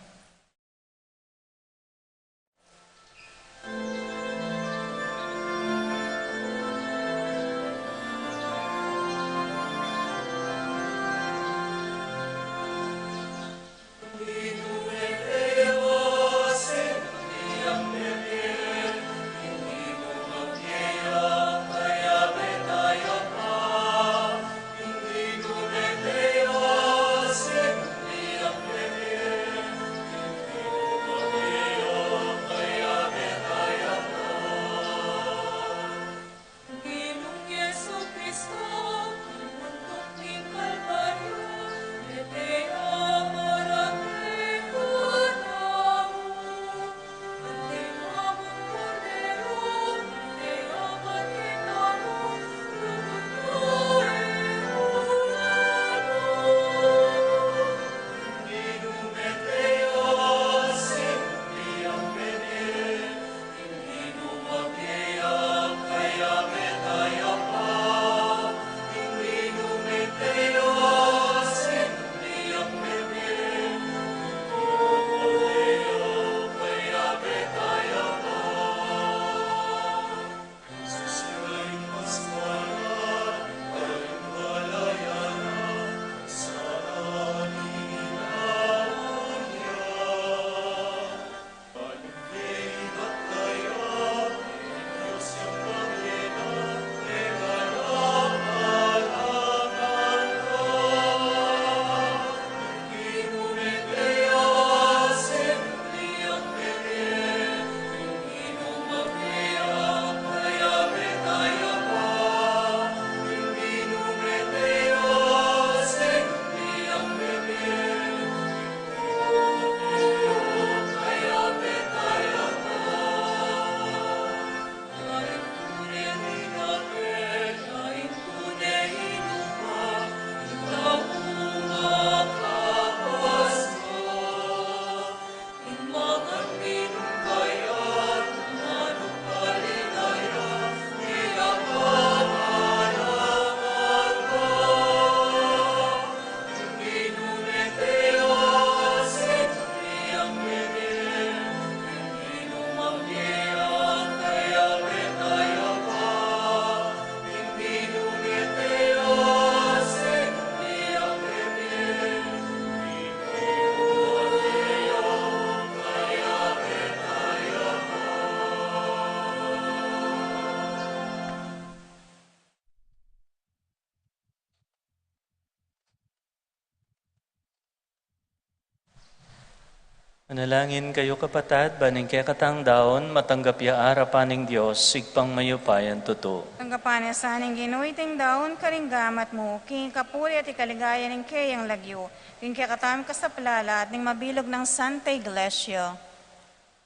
Manalangin kayu, kapatad, ban ing kekatang daun matanggap ya arapan ning Dios, Ibpang mayupayang tutu. Tanggapan na sa ning Ginu iting daun karing gamat mu, king kapurian at ikaligaya ning keyang lagyu, king kekatamung kasaplalan at ning mabilug nang Santa Iglesia.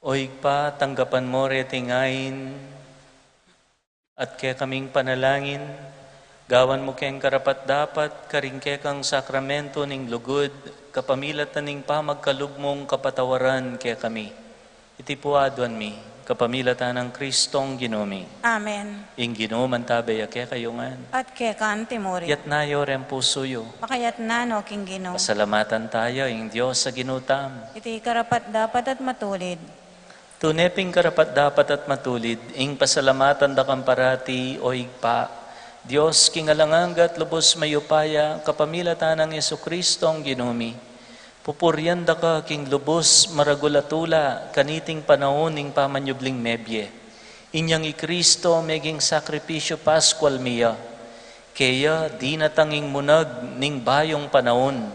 O Ibpa, tanggapan mu reting ain at kekaming panalangin, gawan mu keng karapat-dapat karing kekang sakramentu ning lugud, kapamilatan ning pamagkalub mung kapatawaran kekami. Iti pu aduan mi, kapamilatan nang Kristong Ginu mi. Amen. Ing Ginu mantabe ya kekayu ngan. At keka mu rin. Itas yu ring pusu yu. Makatas no king Ginu. Pasalamatan taya ing Dios a Ginu tamu. Iti karapat-dapat at matulid. Tune pin karapat-dapat at matulid ing pasalamatan da kang parati, o Ibpa, Dios king alang angga at lubus mayupaya, kapamilatan nang Jesucristong Ginu mi. Pupurian da ka king lubus maragul a tula kaniting panaun ning pamanyubling mebie. Inyang i Kristo meging sakripisyu Paskual mi ya. Keya dinatang ing munag ning bayung panaun,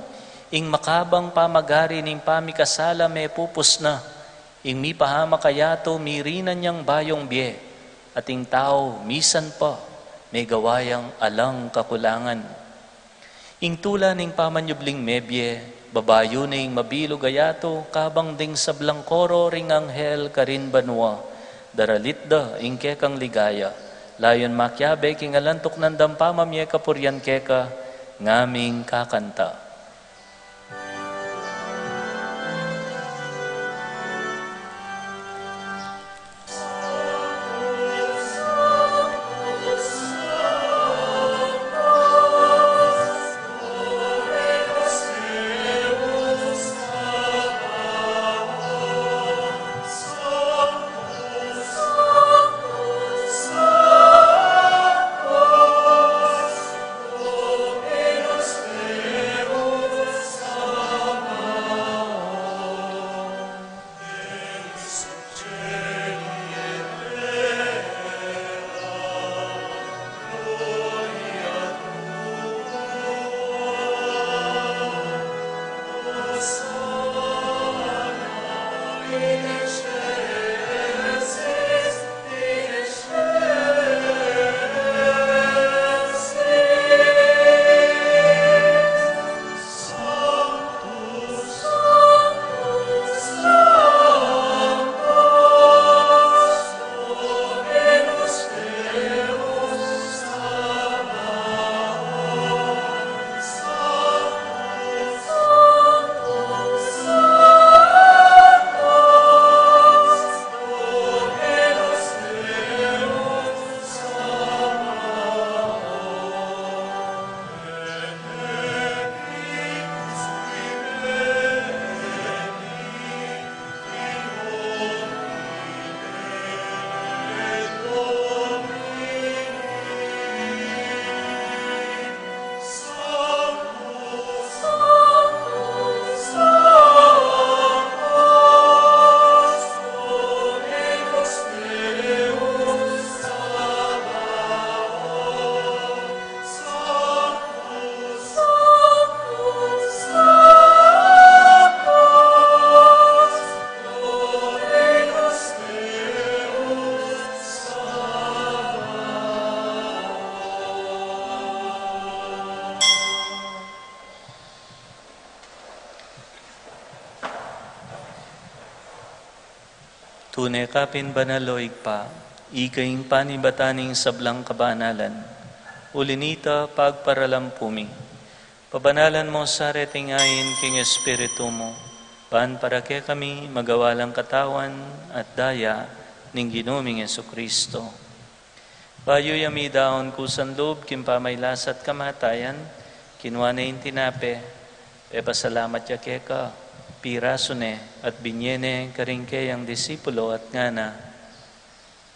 ing makabang pamagari ning pamikasala mepupus na, ing mipahamak a yatu mirinan yang bayung bie, at ing tau misan pa megawa yang alang kakulangan. Ing tula ning pamanyubling mebie, babayu ne ing mabilug a yatu, kabang ding sablang koro ring anghel karin banua, daralit da ing kekang ligaya, layun makiabe king alang tuknang dang pamamie kapurian keka, ngaming kakanta. Tune ka pin banal, o Ibpa, ika ing panibatan ning sablang kabanalan. Uli na nita, pagparalampu mi, pabanalan mu sa reting ain king Espiritu mu, ban para kekami magawa lang katawan at daya ning Ginu ming Jesucristo. Bayu ya midaun kusa lub king pamagkasakit at kamatayan, kinua ne ing tinape, pepasalamat ya keka, pirasu ne, at binye ne karing keyang disipulo at ngana: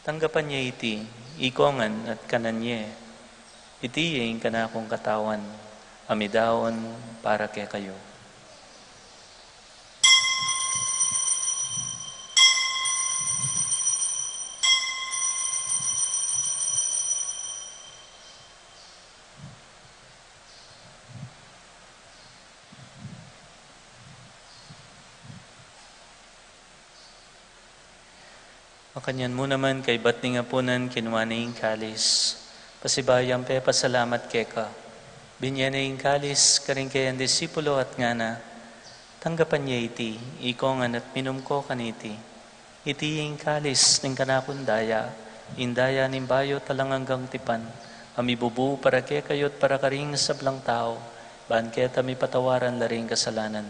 Tanggapan ye iti, ikongan at kanan ye. Iti ya ing kanakung katawan, a midaun para kekayu. Makanyan mu naman kaybat ning apunan, kinua ne ing kalis, pasibayu yang pepasalamat keka, binye ne ing kalis karing kayang disipulo at ngana: Tanggapan ye iti, ikongan at minum ko kaniti. Iti ing kalis ning kanakung daya, ing daya ning bayu at alang anggang tipan, a mibubu para kekayu at para karing sablang tau, ban keta mipatawaran la ring kasalanan.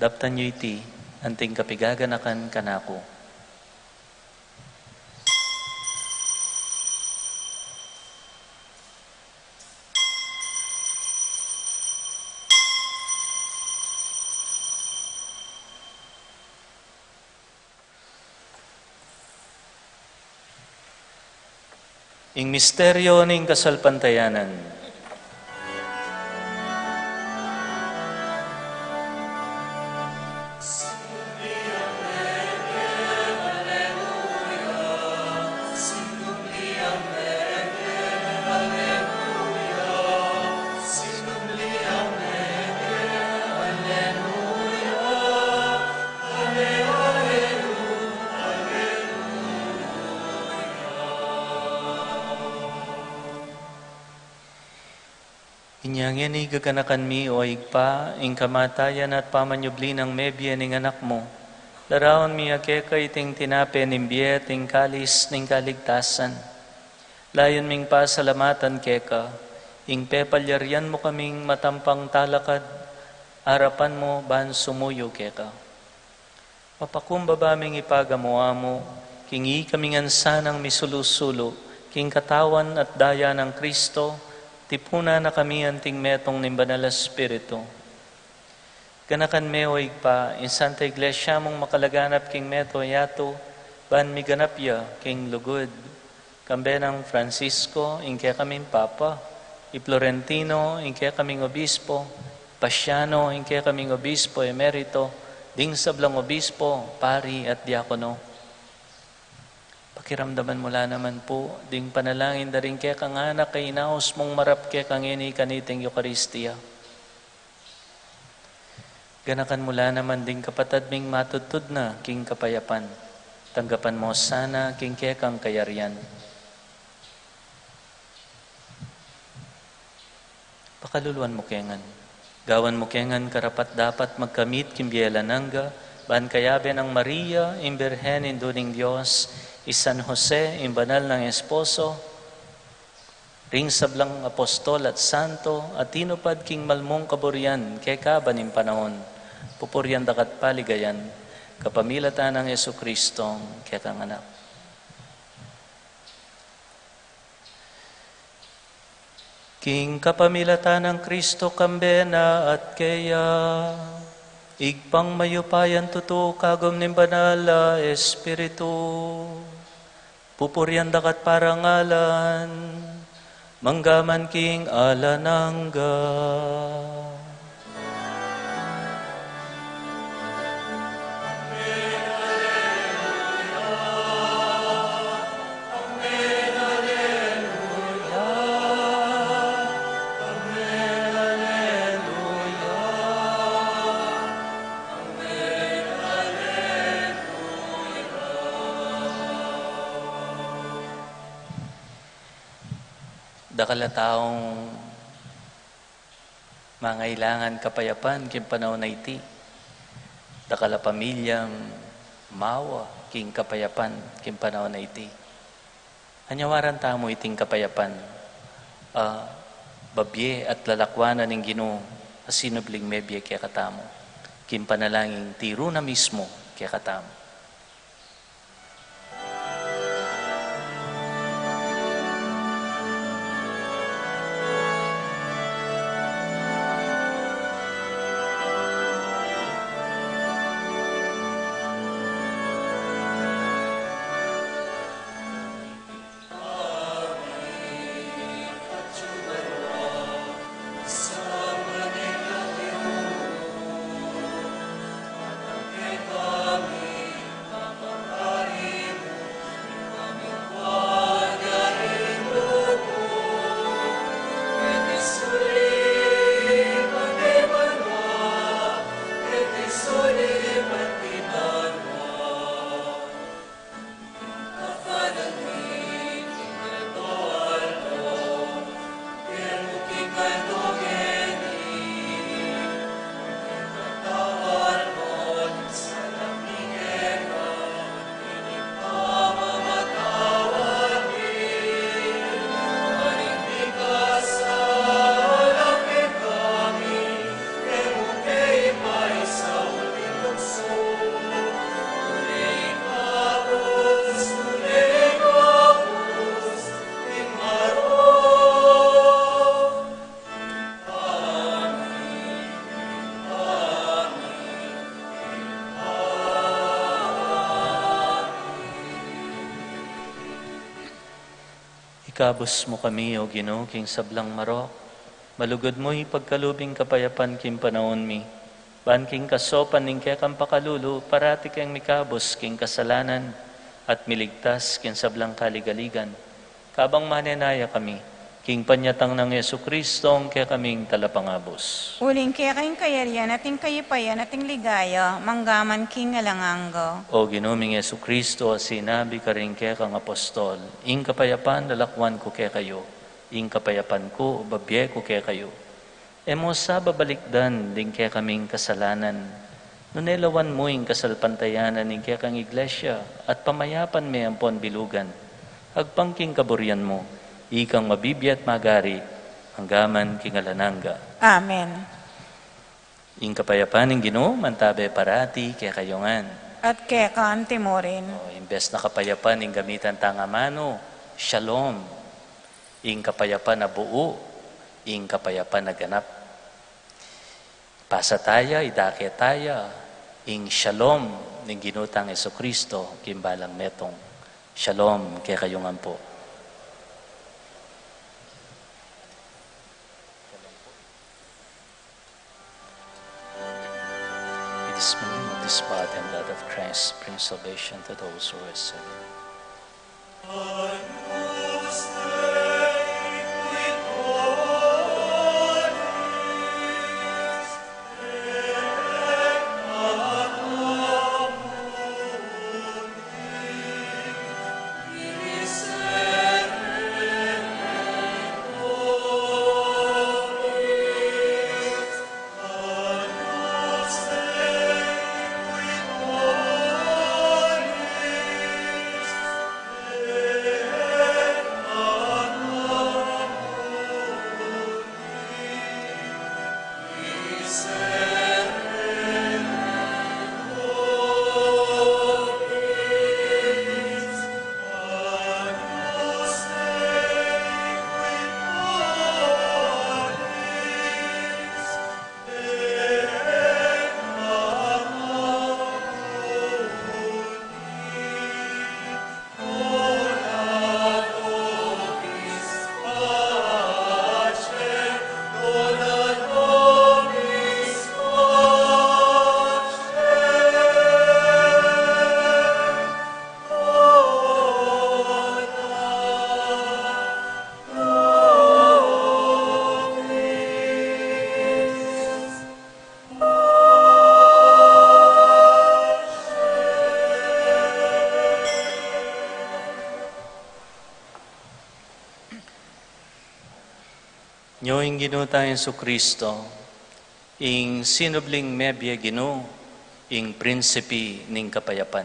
Daptan yu iti anting kapigaganakan kanaku. Ing misteryo ning kasalpantayanan. Inya ngeni gaganakan mi, o Ibpa, ing kamatayan at pamanyubli nang mebie ning Anak mu. Larawan mi keka iting tinape ning bie at ing kalis ning kaligtasan. Layun ming pasalamatan keka ing pepalyarian mu kaming matampang talakad arapan mu ban sumuyu keka. Mapakumbaba ming ipagamu-amu king ikami ngan sanang misulu-sulu king katawan at daya nang Kristo, tipunan na kami anting metung ning Banal a Espiritu. Ganakan me, o Ibpa, ing Santa Iglesia mung makalaganap king meto yatu, ban miganap ya king lugud. Kambe nang Francisco, ing kekaming Papa, i Florentino, ing kekaming Obispo, Pasiano, ing kekaming Obispo Emerito, ding sablang obispo, pari, at diakono. Pakiramdaman mu la naman pu ding panalangin da ring kekang anak a inaus mung marap keka ngeni kaniting Eukaristia. Ganakan mu la naman ding kapatad ming matudtud na king kapayapan. Tanggapan mu sana king kekang kayarian. Pakaluluan mu ke ngan. Gawan mu ke ngan karapat-dapat magkamit king bie alang angga, ban kayabe nang Maria, ing Birhen, Indu ning Dios, i San Jose, ing banal nang esposo, ring sablang apostol at santo a tinupad king malmung kaburian kekaba ning panaun, pupurian da ka at paligayan kapamilatan nang Jesucristo, kekang Anak. King kapamilatan nang Kristo, kambe na at keya, Ibpang mayupayang tutu, kagum ning Banal a Espiritu, pupurian da ka at parangalan, mangga man king alang angga. Dakal a taung mangailangan kapayapan king panaun a iti. Dakal a pamilyang mawa king kapayapan king panaun a iti. Anyawaran tamu iting kapayapan a babie at lalakwanan ning Ginu a sinubling mebie kekatamu, king panalangin tiru na mismu kekatamu. Ikabus mu kami, O Ginu, king sablang marok. Malugud mu ipagkalub ing kapayapan king panaun mi. Ban king kasaupan ning kekang pakalulu, parati keng mikabus king kasalanan at miligtas king sablang kaligaligan. Kabang manenaya kami king panyatang nang Jesucristo, ing kekaming Talapangabus. Uling keka ing kayarian at ing kayapayan at ing ligaya, mangga man king alang angga. O Ginu ming Jesucristo, a sinabi karing kekang apostol, ing kapayapan lalakwan ku kekayu, ing kapayapan ku babie ku kekayu. E mu sa babalikdan ding kekaming kasalanan, nune lawan mu ing kasalpantayanan ning kekang Iglesia at pamayapan me ampon bilugan, agpang king kaburian mu, ikang mabibie at magari, mangga man king alang angga. Amen. Ing kapayapan ning Ginu mantabe parati kekayu ngan. At keka anti mu rin. O, imbes na kapayapan ing gamitan tang amanu, shalom. Ing kapayapan a buu, ing kapayapan a ganap. Pasa taya, idake taya ing shalom ning Ginu tang Jesucristo king balang metung. Shalom kekayu ngan pu. It is meaning of this body and blood of Christ brings salvation to those who are saved. Nyo ing Ginu tang Jesucristo, ing sinubling mebie Ginu, ing Prinsipe ning Kapayapan.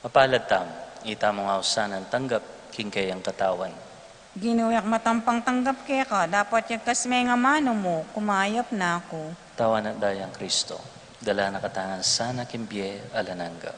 Mapalad tamu, itamu nga usanang tanggap king keyang katawan. Ginu, e ku matampang tanggap keka, dapot yagkas me ing amanu mu, kumayap na ku. Katawan at dayang Kristo, dala na katamu ngan sana king bie alang angga.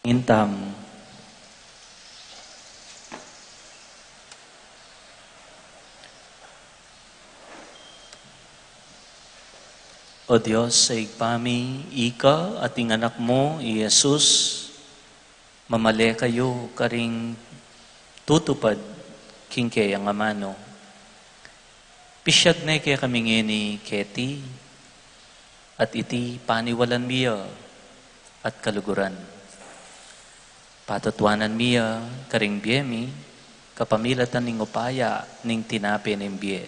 Intam. O Dios, a Ibpa mi, ika at ing Anak mu, i Jesus, mamale kayu karing tutupad king keyang amanu. Pisyag ne kekami ngeni keti, at iti paniwalan mi ya at kaluguran. Patutuanan mi ya karing bie mi, kapamilatan ning upaya ning tinape ning bie.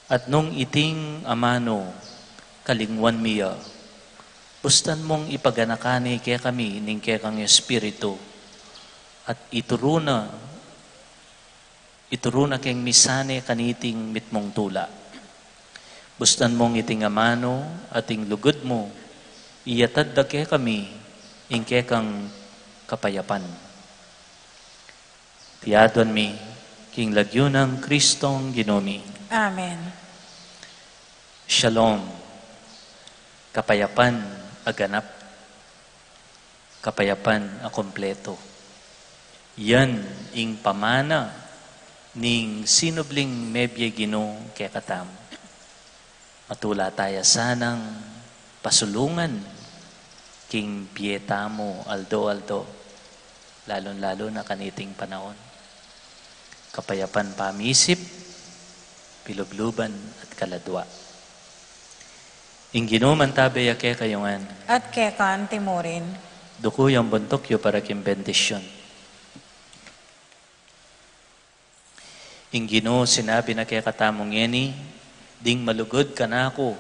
At nung iting amanu kalingwan mi ya, bustan mung ipaganaka ne kekami ning kekang Espiritu, at ituru na, ituru na keng misan ne kaniting mitmung tula. Bustan mung iting amanu at ing lugud mu, iyatad da kekami ing kekang kapayapan. Iti aduan mi king lagyu nang Kristong Ginu mi. Amen. Shalom. Kapayapan a ganap. Kapayapan a kumpleto. Yan ing pamana ning sinubling mebie Ginu kekatamu. Matula taya sanang pasulungan king bie tamu aldo-aldo, lalung-lalu na kaniting panaun. Kapayapan pamisip, pilubluban at kaladua. Ing Ginu mantabe ya kekayu ngan. At keka antimurin. Duku yang buntuk yu para king bendisyun. Ing Ginu sinabi na kekatamu ngeni, ding malugud kanaku,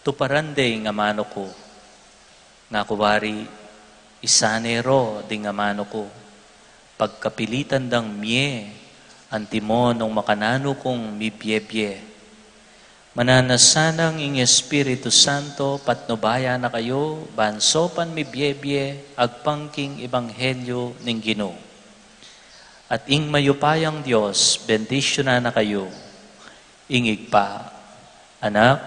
tuparan de ing amanu ku. Ngaku wari, isane ro ding amanu ku. Pagkapilitan dang mie, antimo nung makananu kung mibie-bie. Mananu sanang ing Espiritu Santo, patnubayan na kayu, ban sopan mibie-bie, agpang king ebanghelyu ning Ginu. At ing mayupayang Dios, bendisyunan na kayu, ing Ibpa, Anak,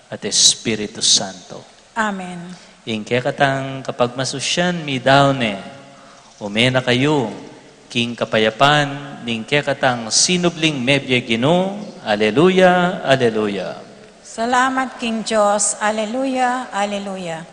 at Espiritu Santo. Amen. Ing kekatang kapagmasusyan midaun ne, ume na kayu, king kapayapan, ning kekatang sinubling mebie Ginu, aleluya, aleluya. Salamat king Dios, aleluya, aleluya.